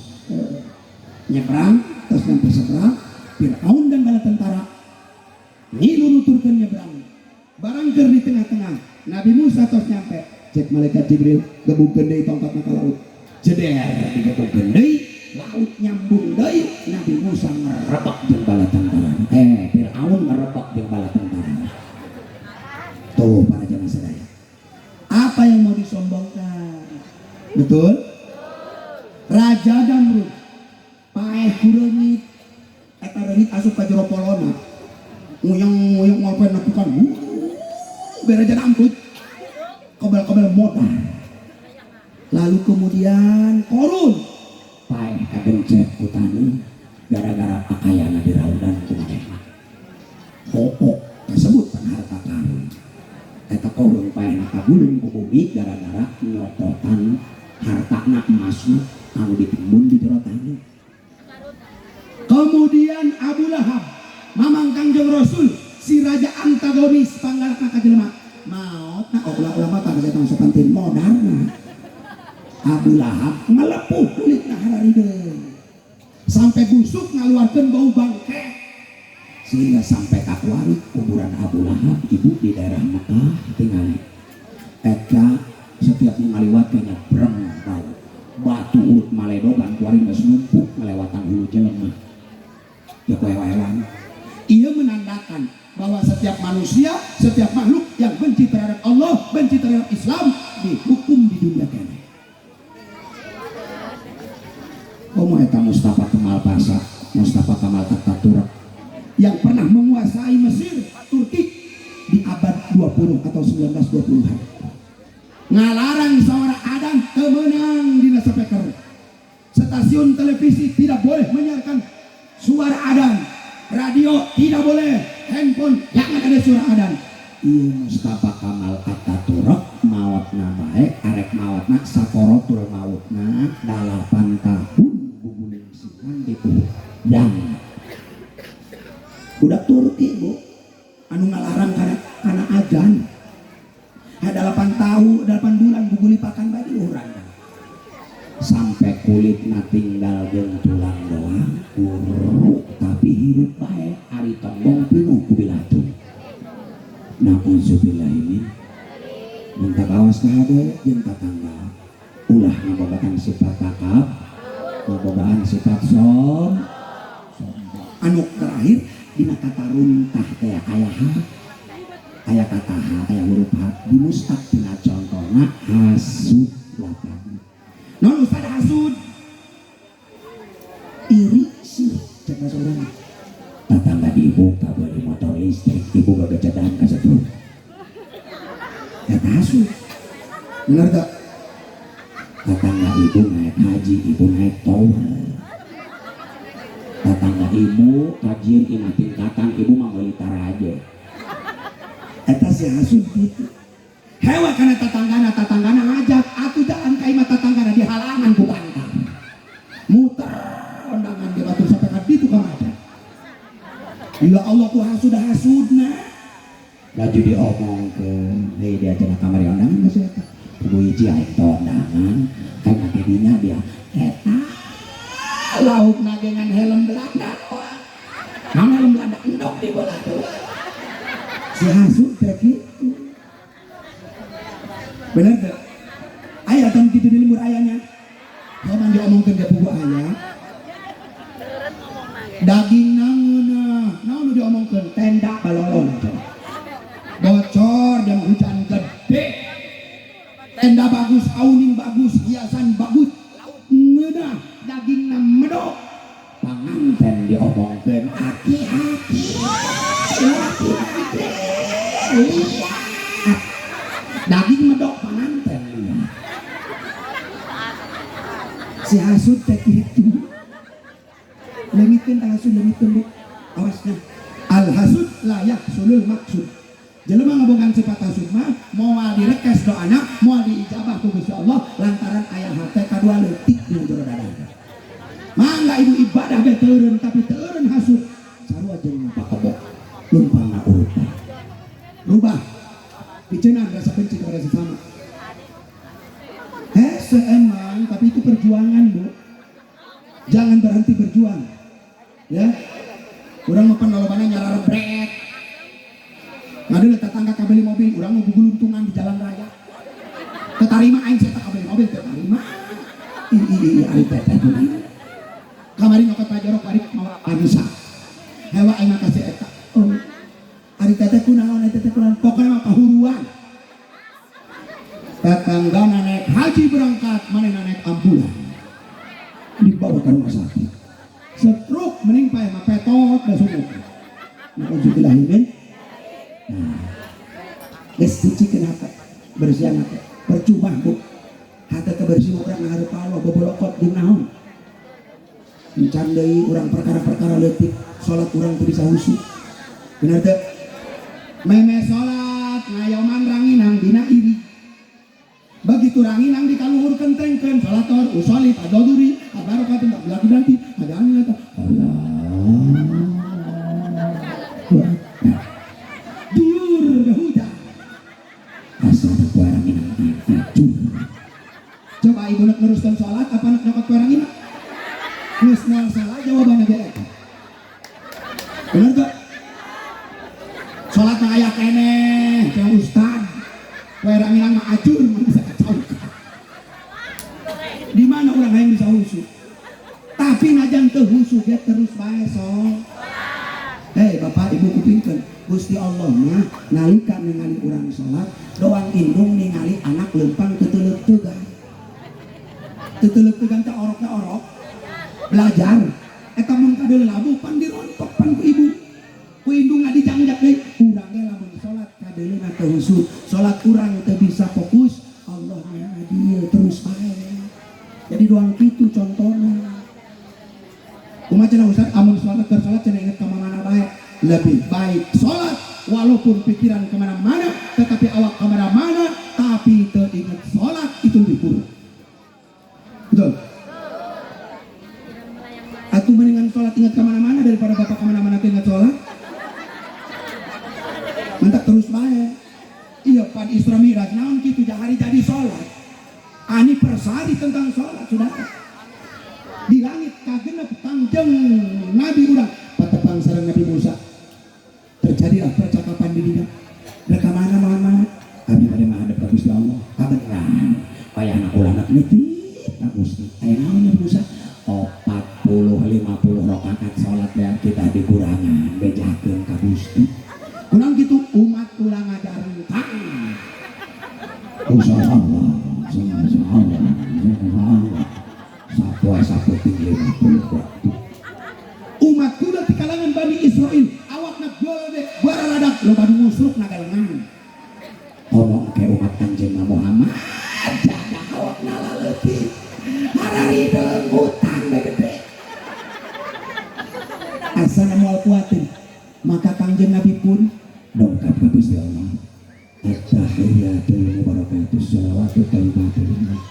nyebrang, terus nyampe seberang. Fir'aun dan bala tentara ngilu nuturkeun nyebrang. Barang keur di tengah-tengah Nabi Musa tos nyampe, cek malaikat Jibril gebugkeun deui tongkatna ka laut. Jeder, digebugkeun deui, laut nyambung deui. Nabi Musa ngerebek jeung bala tentara. Fir'aun ngerebek. ku reungit. Eta reungit asup ka jero polona. Nguyang-nguyang ngolpen nepikan. Berejan amput. Kebel-kebel modal. Lalu kemudian Korun paeh kagencet ku taneuh gara-gara pakaianna diraudan ku manehna. Hook kasebut pan harta karun. Eta Korun paehna kagulung ku bumi gara-gara nyokotan hartana emasna anu ditimbun di jero taneuh. Kemudian Abu Lahab mamang Kangjeng Rasul si raja antagonis panggalakna ka jelema maotna oh ulah-ulah mah tah eta sopan modarna. Abu Lahab ngelepuh kulitna hararideung sampai busuk ngaluarkeun bau bangke sehingga sampai kakuari kuburan Abu Lahab ibu di daerah Mekah tingali eta setiap ngaliwat kayaknya breng bau batu urut maledogan kuari geus numpuk ngalewatan hulu jelema ya ku hewan. Ia menandakan bahwa setiap manusia, setiap makhluk yang benci terhadap Allah, benci terhadap Islam dihukum di dunia kene. Komo eta Mustafa Kemal Pasha, Mustafa Kemal Atatürk yang pernah menguasai Mesir, Turki di abad 20 atau 1920-an. Ngalarang suara adan kemenang dina speaker. Stasiun televisi tidak boleh menyiarkan suara adan, radio tidak boleh, handphone jangan ada suara adan. Iya Mustafa Kemal Atatürk maotna bae arek maotna sakorotul mautna 8 tahun gugulingsingan gitu. Yang budak Turki bu anu ngalarang kana ajan. Ada 8 tahun, 8 bulan gugulipakan bae di luhuran. Sampai kulitna tinggal jeung tulang doang, uruk tapi hirup bae ari tonggong pinuh ku bilatu. Nauzubillah ini minta kawas ka hade jeung tatangga ulah ngabogaan sifat takab, ngabogaan sifat sombong. Anu terakhir dina kata runtah teh aya ha, aya kata ha, aya huruf h dimustaq tina contohna hasud lapan. Non ustad hasud iri sih cek bahasa urang. Tetangga di ibu kabeli motor listrik, ibu gagecedan ka setrum. Eta hasud. Bener tak? Tetangga ibu naik haji, ibu naik tower. Tetangga ibu kajian imah tingkatan, ibu mah meuli taraje. Eta si hasud gitu. Hewa kana tetanggana, tetanggana ngajak atuh jalan ka imah tetanggana di halangan ku bantar. Muter undangan di batu sampai ka ditu ka ngajak. Ya Allah ku hasud hasudna. Laju diomongkeun, hei dia cenah kamari undangan geus eta. Kudu hiji aing teh undangan, kan mati dinya dia. Eta lauk nagengan helm Belanda. Naon helm Belanda endok di bola tuh. Si hasud teh kitu. Bener teh? Aya tan kitu di lembur ayanya. Kalau diomongkeun ke pugu aya. Daging nangeuna, naon nu diomongkeun? Tenda balolong cenah. Bocor dan hujan gede. Tenda bagus, awning bagus, hiasan bagus. Ngeunah, dagingna medok. Panganten diomongkeun aki-aki. Aki-aki. Lihat. Daging medok panganten lihat. Si hasud teh kitu. Leungitkeun tah hasud leungitkeun bu. Awasnya. Al hasud la yahsulul maksud. Jelema ngabogaan sifat hasud mah moal direkes doana, moal diijabah ku Gusti Allah lantaran aya hate kadua leutik di jero dada. Mangga ibu ibadah ge teureun tapi teureun hasud. Sarua jeung pakebok lumpangna urut. Rubah. Picenan rasa benci kepada sesama. Hese emang, tapi itu perjuangan, Bu. Jangan berhenti berjuang. Ya. Urang mah pan lolobana nyararebrek. Ngadeuleu tetangga kabeli mobil, urang mau guguluntungan di jalan raya. Teu tarima aing saya kabeli mobil teu tarima. Ih ih ih ari teteh kunaon. Kamari nyokot pajero bari mawa Avanza. Hewa aing mah kasih eta. Oh. Ari teteh kunaon, ari teteh kunaon. Pokoknya mah kahuruan. Tetangga naik haji berangkat, mana naik ambulan. Dibawa ke rumah sakit. Stroke mending paeh mah petot da sumuk. Nauzubillah min. Nah, geus sucikeun hate, bersihan hate. Percuma bu. Hate kebersih urang ngahareup Allah bobolokot jeung naon? Encan deui urang perkara-perkara leutik, salat urang teu bisa khusyuk. Bener teu? Meme salat ngayoman ranginang dina iri. Begitu ranginang dikaluhur kentengkeun salat tor usoli padoduri abarokatun tak nanti ada Allah. Allah. Diur hujan. Asal poe ranginang acur. Coba ibu nak neruskan sholat apa nak nyokot poe ranginang? Geus moal salah jawabanna ge eta. Bener teu? Sholat mah aya keneh, cenah ustad. Poe ranginang mah acur mah bisa kacau. Di mana urang hayang bisa khusyuk? Tapi najan teu khusyuk ge terus bae sok. Hei Bapak Ibu kupingkeun, Gusti Allah mah nalika ningali urang salat, doang indung ningali anak lempang teteuleuk-teugan. Teteuleuk-teugan teh orokna orok. Belajar eta mun kadeuleu labuh pan dirontok pan ku ibu. Ku indung ngadijangjak deui, urang ge lamun salat kadeuleuna teu khusyuk, salat urang teu bisa fokus, Allah mah adil terus bae. Jadi doang kitu contohna. Kumaha cenah Ustaz amun salat keur salat cenah inget ka mana bae. Lebih baik salat walaupun pikiran kemana-mana tetapi awak kemana-mana tapi teu inget salat itu lebih buruk. Betul? Atau mendingan sholat ingat kemana-mana daripada bapak kemana-mana teu ingat sholat. Mentak terus bae. Iya pan Isra Mi'raj naon kitu hari jadi sholat. Anniversary tentang sholat sudah. Di langit kagenep kangjeng Nabi urang patepang sareng Nabi Musa. Terjadilah percakapan di dinya. Rek ka mana Muhammad? Abdi bade menghadap ka Gusti Allah. Kabeneran. Wayahna kula nak nitip ka Gusti. Aya naon Nabi Musa? 40 50 rakaat salat biar kita dikurangan bejakeun ka Gusti. Kurang gitu umat kula ngajarengkang. Usaha Allah, Allah, Allah. Sapoe sapeuting 50 waktu. Umat kula di kalangan Bani Israel awakna gede bararadak loba nu musruk nagalengan. Ngomong ke umat Kanjeng Muhammad jaga awakna laleutik. Hararideung utang we gede. Asana moal kuatin. Maka Kangjeng Nabi pun dongkap ka Gusti Allah. At-tahiyyatul mubarakatuh shalawatu thayyibatu lillah.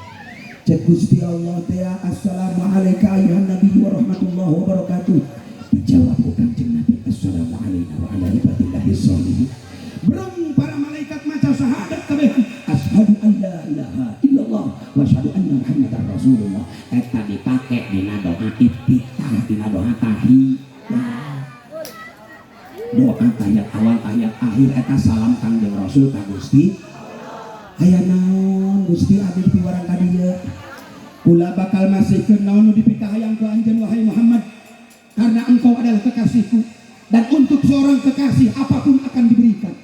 Cek Gusti Allah teh assalamu alayka ayuhan nabi wa rahmatullahi wa barakatuh. Dijawab ku Kangjeng Nabi assalamu alayna wa ala ibadillahi sholihin. Breng para malaikat maca syahadat kabeh. Asyhadu an la ilaha illallah wa asyhadu anna muhammadar rasulullah. Eta dipake dina doa iftitah, dina doa tahiyat. Doa tahiyat awal, tahiyat akhir eta salam Kangjeng Rasul ka Gusti. Aya naon Gusti abdi piwarang ka dieu? Kula bakal masihkeun naon nu dipikahayang ku anjeun wahai Muhammad. Karena engkau adalah kekasihku dan untuk seorang kekasih apapun akan diberikan.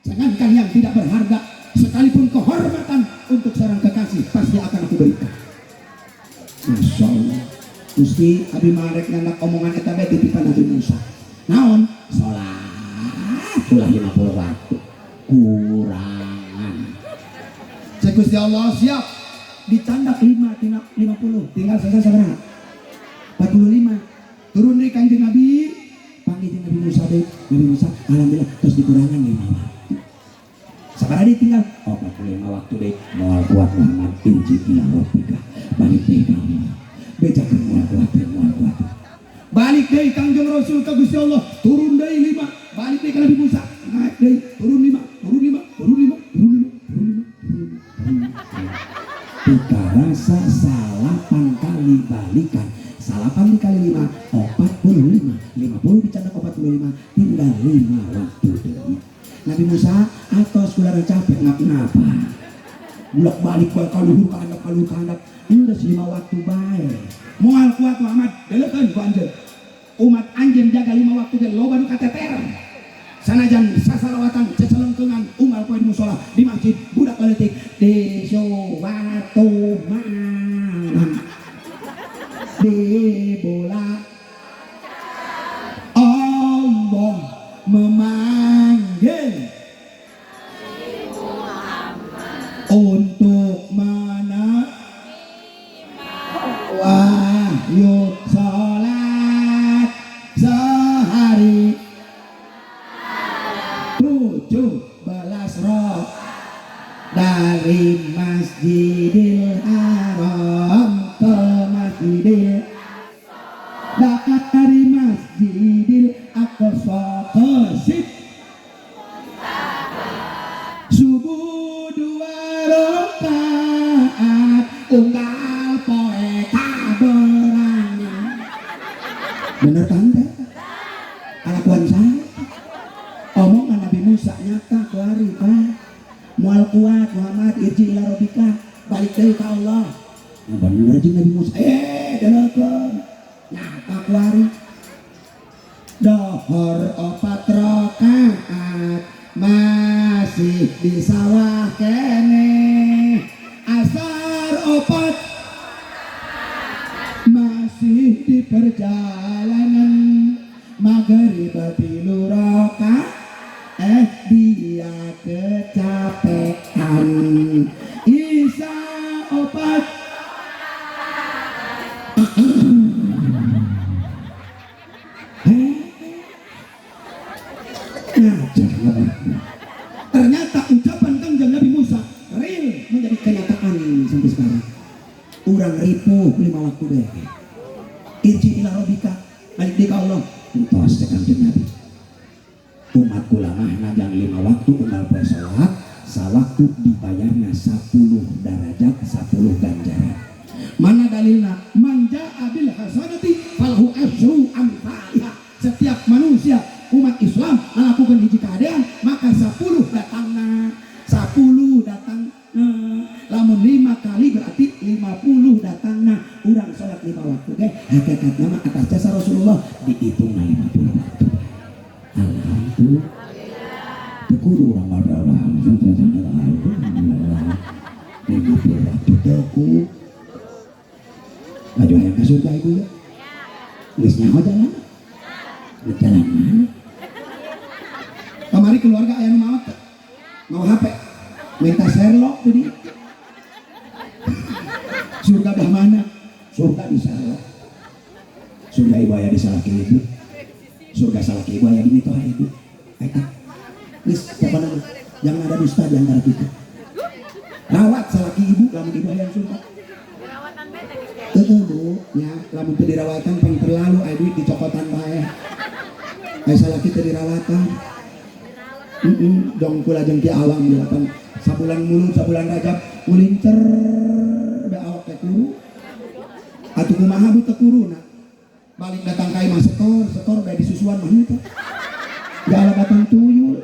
Jangankan yang tidak berharga, sekalipun kehormatan untuk seorang kekasih pasti akan aku berikan. Masya Allah. Gusti abi marek nyandak omongan eta bae titipan Nabi Musa. Naon? Salat ulah 50 waktu. Kurangan. Cek Gusti Allah siap. Dicandak 5 tina 50, tinggal selesai sabaraha? 45. Turun deui Kangjeng Nabi, panggil jeung Nabi Musa deui. Nabi Musa alhamdulillah terus dikurangan 5 waktu. Sabaraha deui tinggal? Oh, 45 waktu deui. Moal kuat Muhammad irji ila rabbika. Balik deui ka Allah. Bejakeun moal kuat, moal kuat. Balik deui Kangjeng Rasul ka Gusti Allah, turun deui 5, balik deui ka Nabi Musa, naik deui, turun 5, turun 5, turun 5, turun 5, turun 5, turun 5, turun 5. Tika rasa salapan kali balikan. Salapan dikali 5, 45. 50 dicandak 45, tinggal 5 waktu deui. Nabi Musa atos kula capek ngap ngapa. Bulak balik bae ka luhur ka handap ka luhur ka handap. Geus 5 waktu bae. Moal kuat Muhammad, deulekeun ku anjeun. Umat anjeun jaga 5 waktu ge loba nu kateter. Sanajan sasalawatan cecelengkeungan unggal poe di musola, di masjid, budak leutik di suatu malam di bola. Dari Masjidil Aqsa ke subuh 2 rakaat unggal poe kaberangan. Bener kan teh? Kalakuan saya omongan Nabi Musa nyata kuari, Pak. Moal kuat Muhammad, irji ila robbika, balik deui ka Allah. Nah, bener jeung Nabi Musa dengekeun nyata kuari dohor 4 rakaat masih di sawah keneh, asar 4 masih di perjalanan, maghrib 3 rakaat dia kecapean, isya 4. Ngajar ternyata ucapan Kangjeng Nabi Musa real menjadi kenyataan sampai sekarang. Urang ripuh 5 waktu deh, irji ila robbika, balik di ka Allah. Entos cek Kangjeng Nabi, umat kula mah najang 5 waktu unggal poe salat sawaktu dibayarna 10 darajat, 10 ganjaran. Mana dalilna? Man jaa bil hasanati falahu asyru amsalha. Setiap manusia umat Islam melakukan hiji keadaan maka 10 datangna, 10 datang. Lamun 5 kali berarti 50 datangna. Urang sholat 5 waktu ge hakikat nama atas jasa Rasulullah dihitung 50 waktu. Alhamdulillah. Teu kudu urang 50 waktu teu ku laju hayang ka surga ibu ya. Geus nyaho jalan. Geus jalan mana? Kamari keluarga aya nu maot teu? Mau HP minta share loc tadi. Surga belah mana? Surga di share loc. Surga ibu aya di salaki ibu. Surga salaki ibu aya di mitoha ibu. Eta. Geus pokona mah jangan ada dusta di antara kita. Rawat salaki ibu lamun ibu hayang surga. Heeh Bu, ya lamun teu dirawatan pang terlalu aya duit dicokotan bae. Aya salaki teu dirawatan. Heeh, dong kula jeung Ki Awam dilapan sabulan mulud, sabulan Rajab ngulincer be awak teh kuru. Atuh kumaha bu teu kuruna? Balik datang ka imah setor, setor bae disusuan mah henteu. Ya Allah batang tuyul.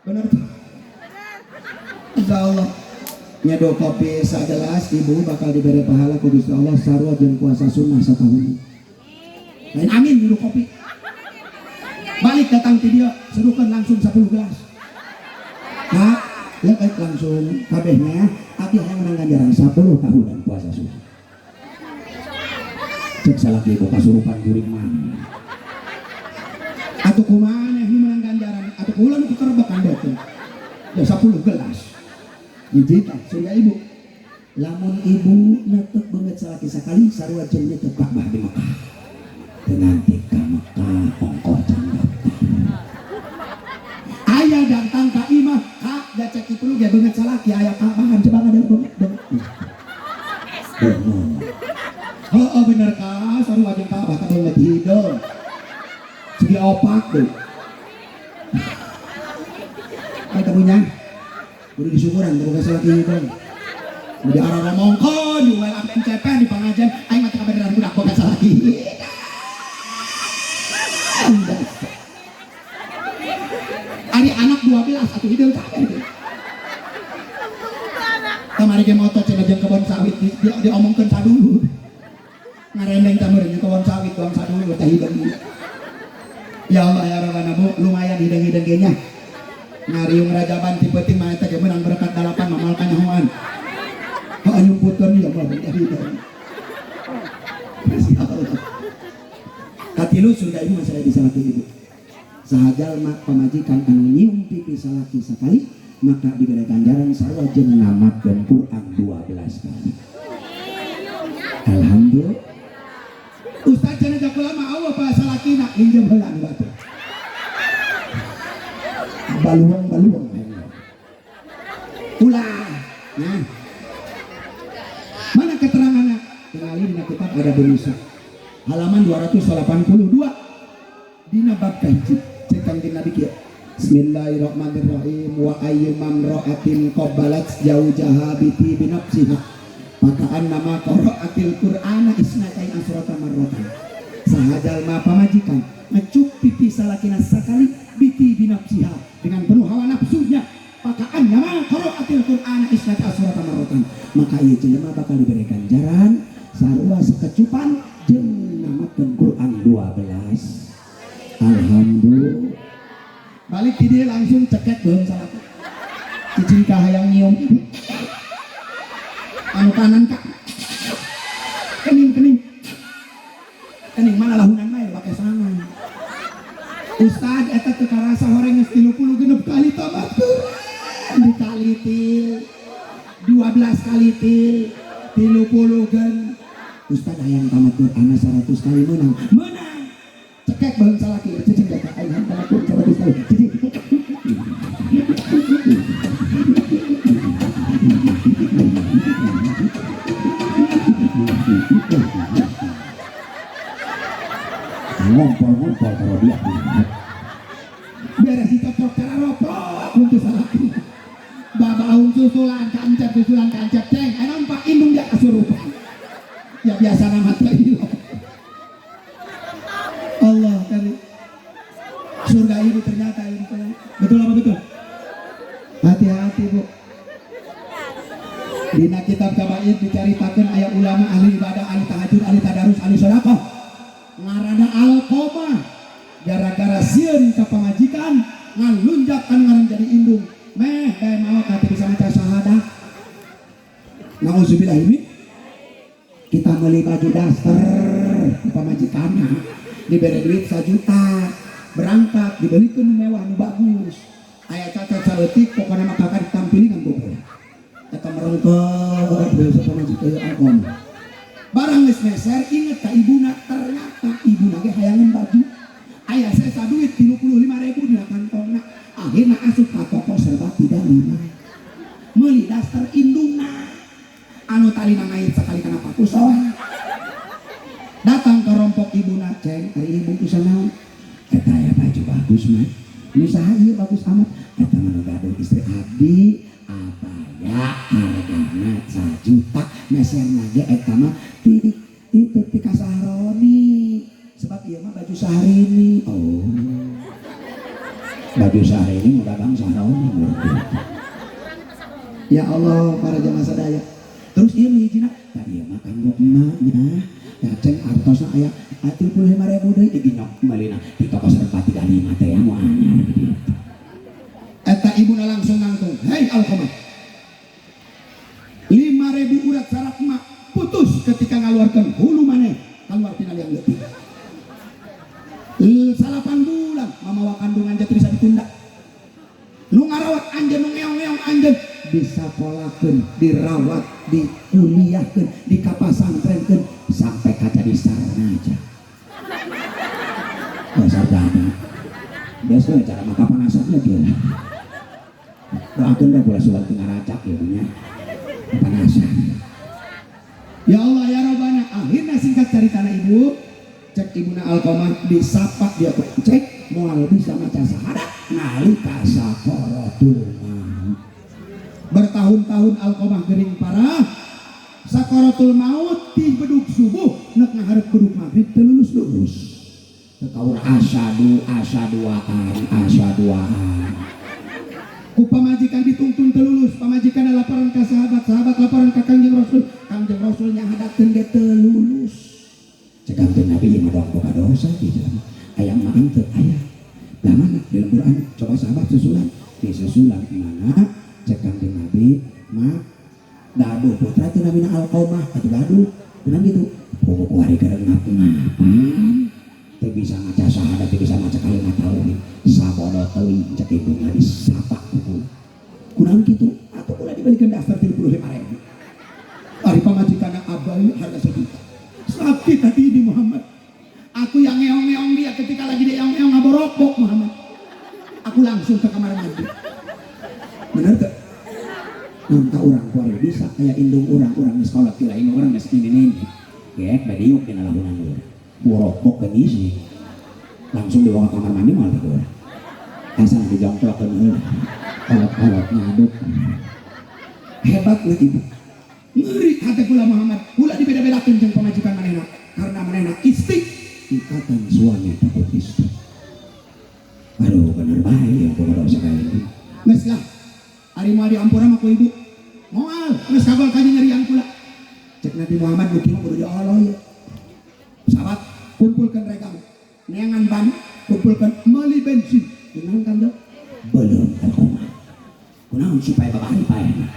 Bener tuh. Insya Allah nyeduh kopi sagelas ibu bakal diberi pahala ku Gusti Allah sarua jeung puasa sunnah satahun. Lain amin nyeduh kopi. Balik datang ke dia seduhkan langsung 10 gelas. Kak, leuk langsung kabehnya abdi hayang menang ganjaran 10 tahunan puasa sunnah. Cek salaki ibu kasurupan jurig mana. Atuh kumaha nu menang ganjaran? Atuh kula nu kekerbekan betul. Ya 10 gelas. Hiji tah surga ibu. Lamun ibu netep beungeut salaki sakali sarua jeung netep Ka'bah di Mekah. Teu nganti ka Mekah ongkoh can daftar. Aya datang ka imah, ka da cek itu ge beungeut salaki aya Ka'bahan coba ada beungeut beungeut. Beungeut. Heeh bener ka sarua jeung Ka'bah ka beungeut hideung. Segi opak tuh. Ay tabunya. Kudu disyukuran teu boga salaki hideung. Udah arah ngomongkeun jual ampen cepen di pengajian aing mah teu kabeneran budak boga salaki. Hideung. Ari anak 12 atuh hideung kabeh teh. Kamari ge moto cenah jeung kebon sawit diomongkeun sadulur. Ngarendeng teh meureun kebon sawit doang sadulur teh hideung. Ya Allah ya Rabbana Bu, lumayan hideung-hideung ge nya. Ngariung rajaban ti peuting mah eta ge meunang berkat 8 mah moal kanyahoan. Heuh nyumputkeun ieu mah teh hideung. Masya Allah. Katilu surga ibu masalah di salaki ibu. Saha jalma pamajikan anu nyium pipi salaki sakali maka diberi ganjaran sarua jeung ngamatkeun Quran 12 kali. Alhamdulillah. Ustaz cenah jakula mah Allah pa salakina injem heula nu batu. Baluang-baluang. Ulah. Nah. Mana keterangannya? Kenali dina kitab ada Nisa. Halaman 282 dina bab kahiji cek Kangjeng Nabi kieu. Bismillahirrahmanirrahim wa ayyuma imra'atin qabbalat zawjaha bi tibi nafsiha faka'annama qara'atil Qur'ana isnatai asrata marratan. Saha jalma pamajikan ngecup pipi salakina sakali bi tibi nafsiha dengan penuh hawa nafsunya faka'annama qara'atil Qur'ana isnatai asrata marratan, maka ieu jelema bakal diberi ganjaran sarua sakecupan jeung namatkeun Quran 12. Alhamdulillah. Balik ti dieu langsung cekek beuheung salaki. Cicing ka hayang nyium. Anu kanan ka. Kening kening. Kening mana lahunan mah pake sangan. Ustad eta teu karasa horeng geus 36 kali tamat Quran dikali til 12 kali til 30 gen. Ustad hayang tamat Quran 100 kali menang. Menang. Cekek beuheung salaki cicing ka hayang tamat Quran 100 kali. Cicing. Ngompol-ngompol kalau dia beres dicocok cara ropok untuk salaki. Babaung susulan kancep susulan kancep ceng ayo nampak indung dia kesurupan. Ya biasa nama teh. Allah kali surga ibu ternyata ini betul apa betul? Hati-hati bu. Dina kitab Kabair dicaritakeun aya ulama ahli ibadah, ahli tahajud, ahli tadarus, ahli sedekah. Ngaranna Alqomah. Gara-gara sieun ka pamajikan ngalunjak anu ngaran jadi indung. Meh bae maot teu bisa maca syahadat. Nauzubillah ini. Kita meuli baju daster ku pamajikanna, dibere duit 1 juta, berangkat dibelikeun nu mewah nu bagus. Aya cacat saeutik pokona mah kakak ditampilingan ku kula. Eta merengket biasa pamajikan Alqomah. Barang geus meser inget ka ibuna, ternyata ibuna ge hayangeun baju. Aya sesa duit 35.000 dina kantongna. Akhirna asup ka toko serba 35. Meuli daster indungna. Anu talina ngait sakali kana paku soang. Datang ke rompok ibuna, ceng, ari ibu bisa naon? Eta aya baju bagus mah. Nu saha ieu bagus amat? Eta mah nu gaduh istri abdi. Abaya hargana 1 juta meserna ge eta mah ti itu ti kasahroni. Sebab ieu mah baju Sahrini. Oh. Baju Sahrini udah dagang Sahroni berarti. Ya Allah para jamaah sadaya. Terus ieu nu hijina, tah ieu mah kanggo emaknya. Ya ceng artosna aya 35.000 deui diginyok meulina di toko serba 35 teh ya mau anyar gitu. Eta ibuna langsung nangtung, "Hei Alqomah. 5.000 urat saraf emak putus ketika ngaluarkeun hulu maneh, keluar tina liang leutik. 8 bulan mamawa kandungan jatuh bisa ditunda. Nu ngarawat anjeun, nu ngeong-ngeong anjeun disakolakeun, dirawat, dikuliahkeun, dikapasantrenkeun sampai ka jadi sarjana. Oh, sarjana. Biasa cara maka panasannya dia. Doakeun dah pula surat ngaracak ya punya. Panasan. Ya Allah ya Rabbana, akhirnya singkat cerita ibu, cek ibuna Alqomah disapa dia cek moal bisa maca syahadat nalika sakaratul maut. Bertahun-tahun Alqomah gering parah. Sakaratul maut di beduk subuh nek ngaharep beduk maghrib teu lulus-lulus. Teu kaur asyadu asyaduaan asyaduaan. Ku pamajikan dituntun teu lulus, pamajikan laporan ka sahabat, sahabat laporan ka Kangjeng Rasul, Kangjeng Rasul nyahadakeun ge teu lulus. Cek Kangjeng Nabi ieu mah doang boga dosa gitu. Aya mah henteu aya. Lah mana di lembur anu coba sahabat susulan, di susulan mana cek Kangjeng Nabi mah gaduh putra teu namina Alqomah atuh gaduh. Kunaon gitu? Pokok ku hari keur ngap-ngapan. Teu bisa maca syahadat, teu bisa maca kalimat tauhid. Sabodo teuing cek indungna disapa ku. Kunaon kitu? Atuh ulah dibelikeun daftar 35.000. Ari pamajikanna abai harga sejuta. Sakit hati ini Muhammad. Aku yang ngeong-ngeong dia ketika lagi dia ngeong-ngeong ngaborokbok Muhammad. Aku langsung ke kamar mandi. Bener gak? Nonton orang kuari bisa kayak indung orang-orang di sekolah kira indung orang geus ini ini. Gek badiuk dina lahunan urang. Borokok ke ngisi. Langsung dibawa ke kamar mandi malah tidur. Asal dijongklokeun heula. Kolot-kolot ngaduk. Hebat lah ibu. Ngeri hati kula Muhammad. Ulah dibeda-bedakeun jeung pamajikan manehna. Karena manehna istri ikatan suami takut istri. Aduh, bener bae ya kudu dosa kayak ini. Geus lah. Ari moal diampura mah ku ibu. Moal, geus kagol ka nyerian kula. Cek Nabi Muhammad nu kieu kudu dioloh ya. Sahabat, kumpulkan regang. Neangan ban, kumpulkan meuli bensin. Kunaon Kanjeng? Belum Alqomah. Kunaon supaya babari paehna.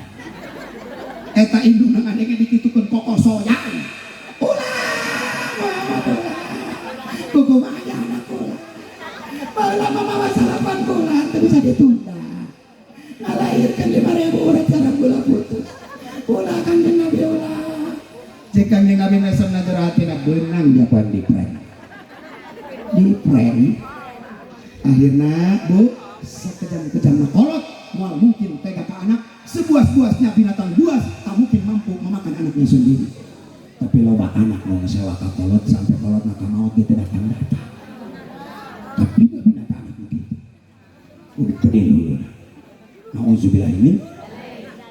Eta indungna ngadenge dikitukeun kokosoyan. Ulah, Muhammad ulah. Kumaha anak kula. Baheula mah mawa 9 bulan teu bisa ditunda. Ngalahirkeun 5.000 urat sareng gula putus. Ulah Kanjeng Nabi ulah. Cek Kanjeng Nabi mesem na jero hatina beunang jagoan di prank. Di prank. Akhirna Bu, sekejam-kejamna kolot moal mungkin tega ka anak, sebuas-buasnya binatang buas tak mungkin mampu memakan anaknya sendiri. Tapi loba anak nu ngesewa ka kolot sampai kolot ka maot ge teu datang-datang. Tapi binatang anak begitu. Udah gede dulu. Nauzubillah min.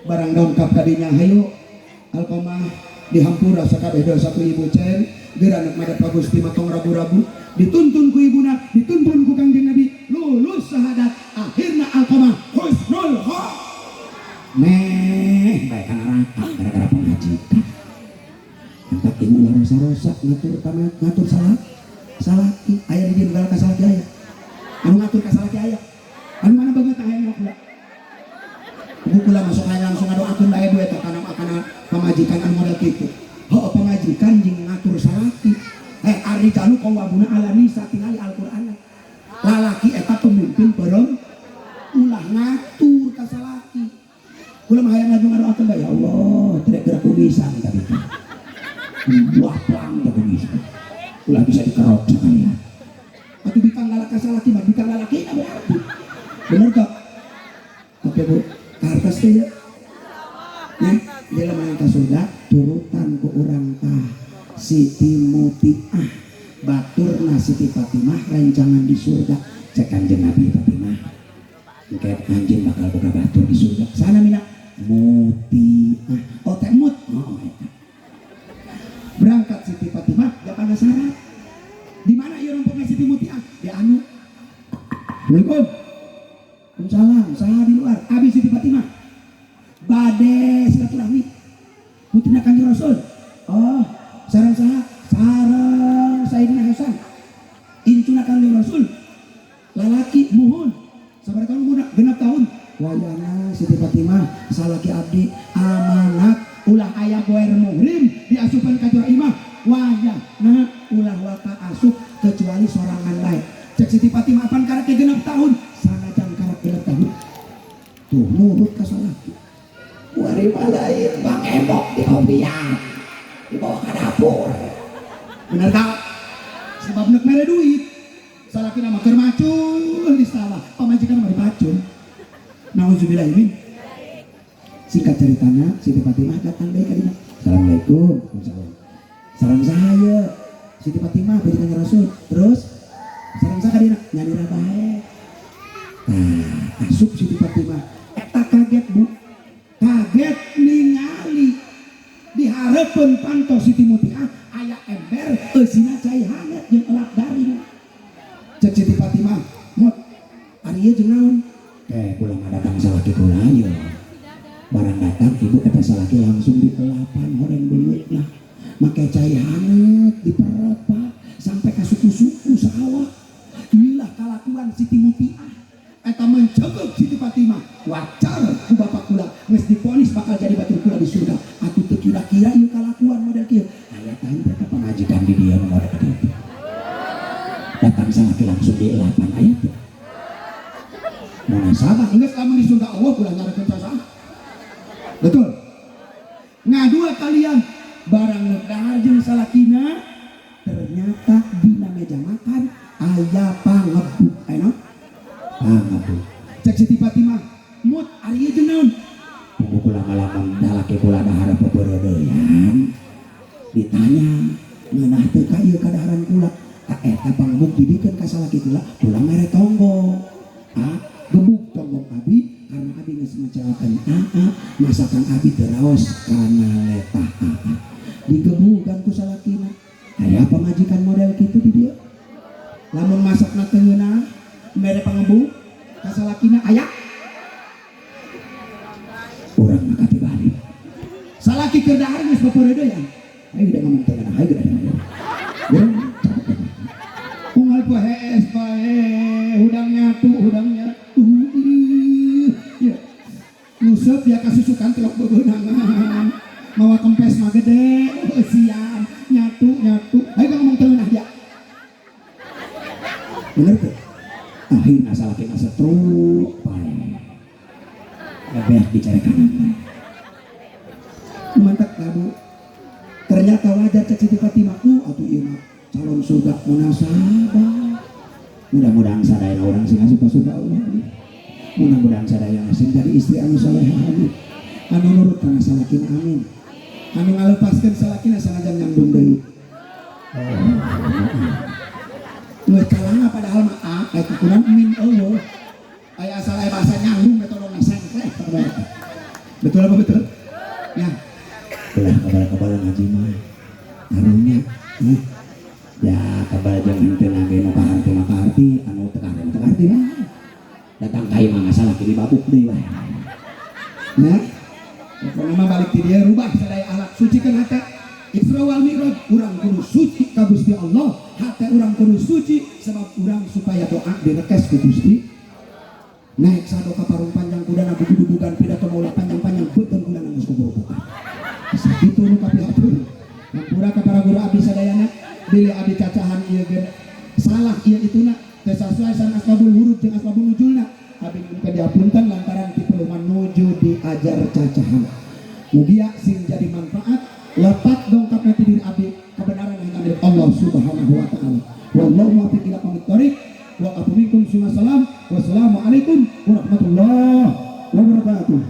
Barang dongkap kadinya hayu Alqomah dihampura sakabeh dosa ku ibu cen geura anak madep ka Gusti mah tong ragu-ragu, dituntun ku ibuna, dituntun ku Kangjeng Nabi, lulus syahadat, akhirna Alqomah husnul khotimah. Meh bae ka neraka gara-gara pamajikan. Entak ibu ulah rosa-rosa ngatur kana ngatur salah salaki aya di dieu nu galak ka salaki aya anu ngatur ka salaki aya anu mana banget aya nu kula. Ibu kula masuk aya langsung ngadoakeun bae bu eta kana kana pamajikan anu model kitu. Heuh, pamajikan jeung ngatur salaki. Ar-rijalu qawwamuna 'ala nisa, tingali Al-Qur'an. Lalaki eta pemimpin perempuan, ulah ngatur ka salaki. Kula mah hayang laju ngadoakeun bae, ya Allah, tidak gerak kumisan tadi. Buah pelang teh kumisan. Ulah bisa dikerok sekalian. Atuh bikang galak ka salaki mah bikang lalaki na berarti. Bener tak? Oke Bu, kartas teh ya. Ya, jelema ka surga turutan ku urang tah Siti Mutiah baturna Siti Fatimah rencangan di surga. Cek Kanjeng Nabi, Fatimah engke anjeun bakal boga batur di surga. Sana mina Mutiah. Oh teh mut. Oh eta. Berangkat Siti Fatimah dia penasaran. Di mana ieu rompokna Siti Mutiah? Di anu. Assalamualaikum. Waalaikumsalam. Saya di luar. Abi Siti Fatimah. Bade silaturahmi. Putrina Kanjeng Rasul. Oh, sareng saha? Sareng Sayyidina Hasan. Incuna Kanjeng Rasul. Lalaki muhun. Sabaraha tahun umurna? 6 tahun. Wayahna Siti Fatimah salaki abdi amanat ulah aya goer muhrim diasupan ka jero imah. Wayahna ulah waka asup kecuali sorangan bae. Cek Siti Fatimah, apan karek 6 tahun? Sanajan karek 6 tahun. Tuh nurut ka salaki. Wari lain bang emok di obian dibawa ke dapur. Bener tak? Sebab nek mere duit. Salaki nama keur macul di sawah, pamajikan mah dipacul. Nauzubillah min. Singkat ceritanya, Siti Fatimah datang deui ka dinya. Assalamualaikum. Waalaikumsalam. Sareng saya Siti Fatimah puji Rasul. Terus sareng saha kadina? Nyalira bae. Nah, asup Siti Fatimah. Eta kaget Bu. Kaget ningali di hareupeun panto Siti Mutiah aya ember eusina cai hangat jeung elak garing. Cek Siti Fatimah, "Mut, ari ieu jeung naon?" Eh, kula mah datang salaki kula ye. Barang datang ibu eta salaki langsung dielapan horeng beungeutna. Make cai hangat diperot Pak sampai ka suku-suku sawah. Inilah kalakuan Siti Mutiah. Eta mencegah Siti Fatimah. Wajar ku bapak kula geus divonis bakal jadi batur kula di surga. Atuh teu kira-kira ieu kalakuan model kieu. Aya tah eta pamajikan di dieu nu model kieu. Datang salaki langsung dielapan aya teu. Munasabah geus lamun di surga Allah ulah nyarekeun sasaha. Betul. Ngadua kalian barang dahar jeung salakina ternyata dina meja makan aya pangebuk. Aya naon? Pangebuk. Cek Siti Fatimah, "Mut, ari ieu jeung naon?" Tunggu kula ngalamun lalaki kula dahar pepeureudeyan. Ditanya, "Ngeunah teu ka ieu kadaharan kula?" Tah eta pangebuk dibikeun ka salaki heula pulang mere tonggong. Ah, gebuk tonggong abi karena abi geus ngecewakeun aa, masakan abi teu raos kana letah aa. Digebukan ku salakina. Aya pamajikan model kitu di dieu. Lamun masakna teu ngeunah mere pangebuk ka salakina aya. Urang mah katibalik. Salaki keur dahar geus papeureuy ya. Ayo udah ngomong teu ngeunah, ayo udah ngomong. Urang capek. Unggal poe hees bae, hudang nyatu, hudang nyatu. Ih, ya. Nguseup ya kasusukan tilok bebeunangan. Mawa kempes mah gede, oh, sian, nyatu, nyatu. Ayo ngomong teu ngeunah ya. Bener tuh. Akhirna salakina setruk pae. Bebeak dicarekan bae. Mantap kamu. Ternyata wajar cek Siti Fatimah, atuh ieu mah calon surga munasabah. Mudah-mudahan sadaya urang sing asup ka surga Allah. Mudah-mudahan sadaya sing jadi istri anu salehah amin. Anu nurut kana salakina amin. Anu ngalepaskeun salakina sanajan nyambung deui. Oh. Geus kalanga padahal mah a aya kukunan min eueuh. Aya asal aya bahasa nyambung eta tolong sengkleh. Betul apa betul? Ya. Ulah kabal-kabal ngaji mah. Karunya. Eh. Ya kabal jeung henteu ge nu kaharti mah kaharti, anu teu kaharti mah teu kaharti lah. Datang ka imah masalah kini babuk deui wae. Ya. Pokokna mah balik ti dieu rubah sadaya akhlak, sucikeun hate. Isra wal Mi'raj urang kudu suci ka Gusti Allah, hate urang kudu suci sebab urang supaya doa direkes ku Gusti. Naik sado ka parung panjang kudana buku-bukukan pidato maulah panjang-panjang beuteung kudana geus kuburubukan. Sakitu nu kapihatur. Hampura ka para guru abdi sadayana bilih abdi cacahan ieu ge salah ieu ituna teu sasuai san asbabul wurud jeung asbabun nuzulna. Abdi nyuhunkeun dihapunten lantaran ti peluman nuju diajar cacahan. Mugia sing jadi manfaat lepat dongkapna ti diri abdi kebenaran hanya milik Allah Subhanahu wa taala. Wallahu muwaffiq ila aqwamit thoriq. Wa afu minkum. Wassalamualaikum warahmatullahi wabarakatuh.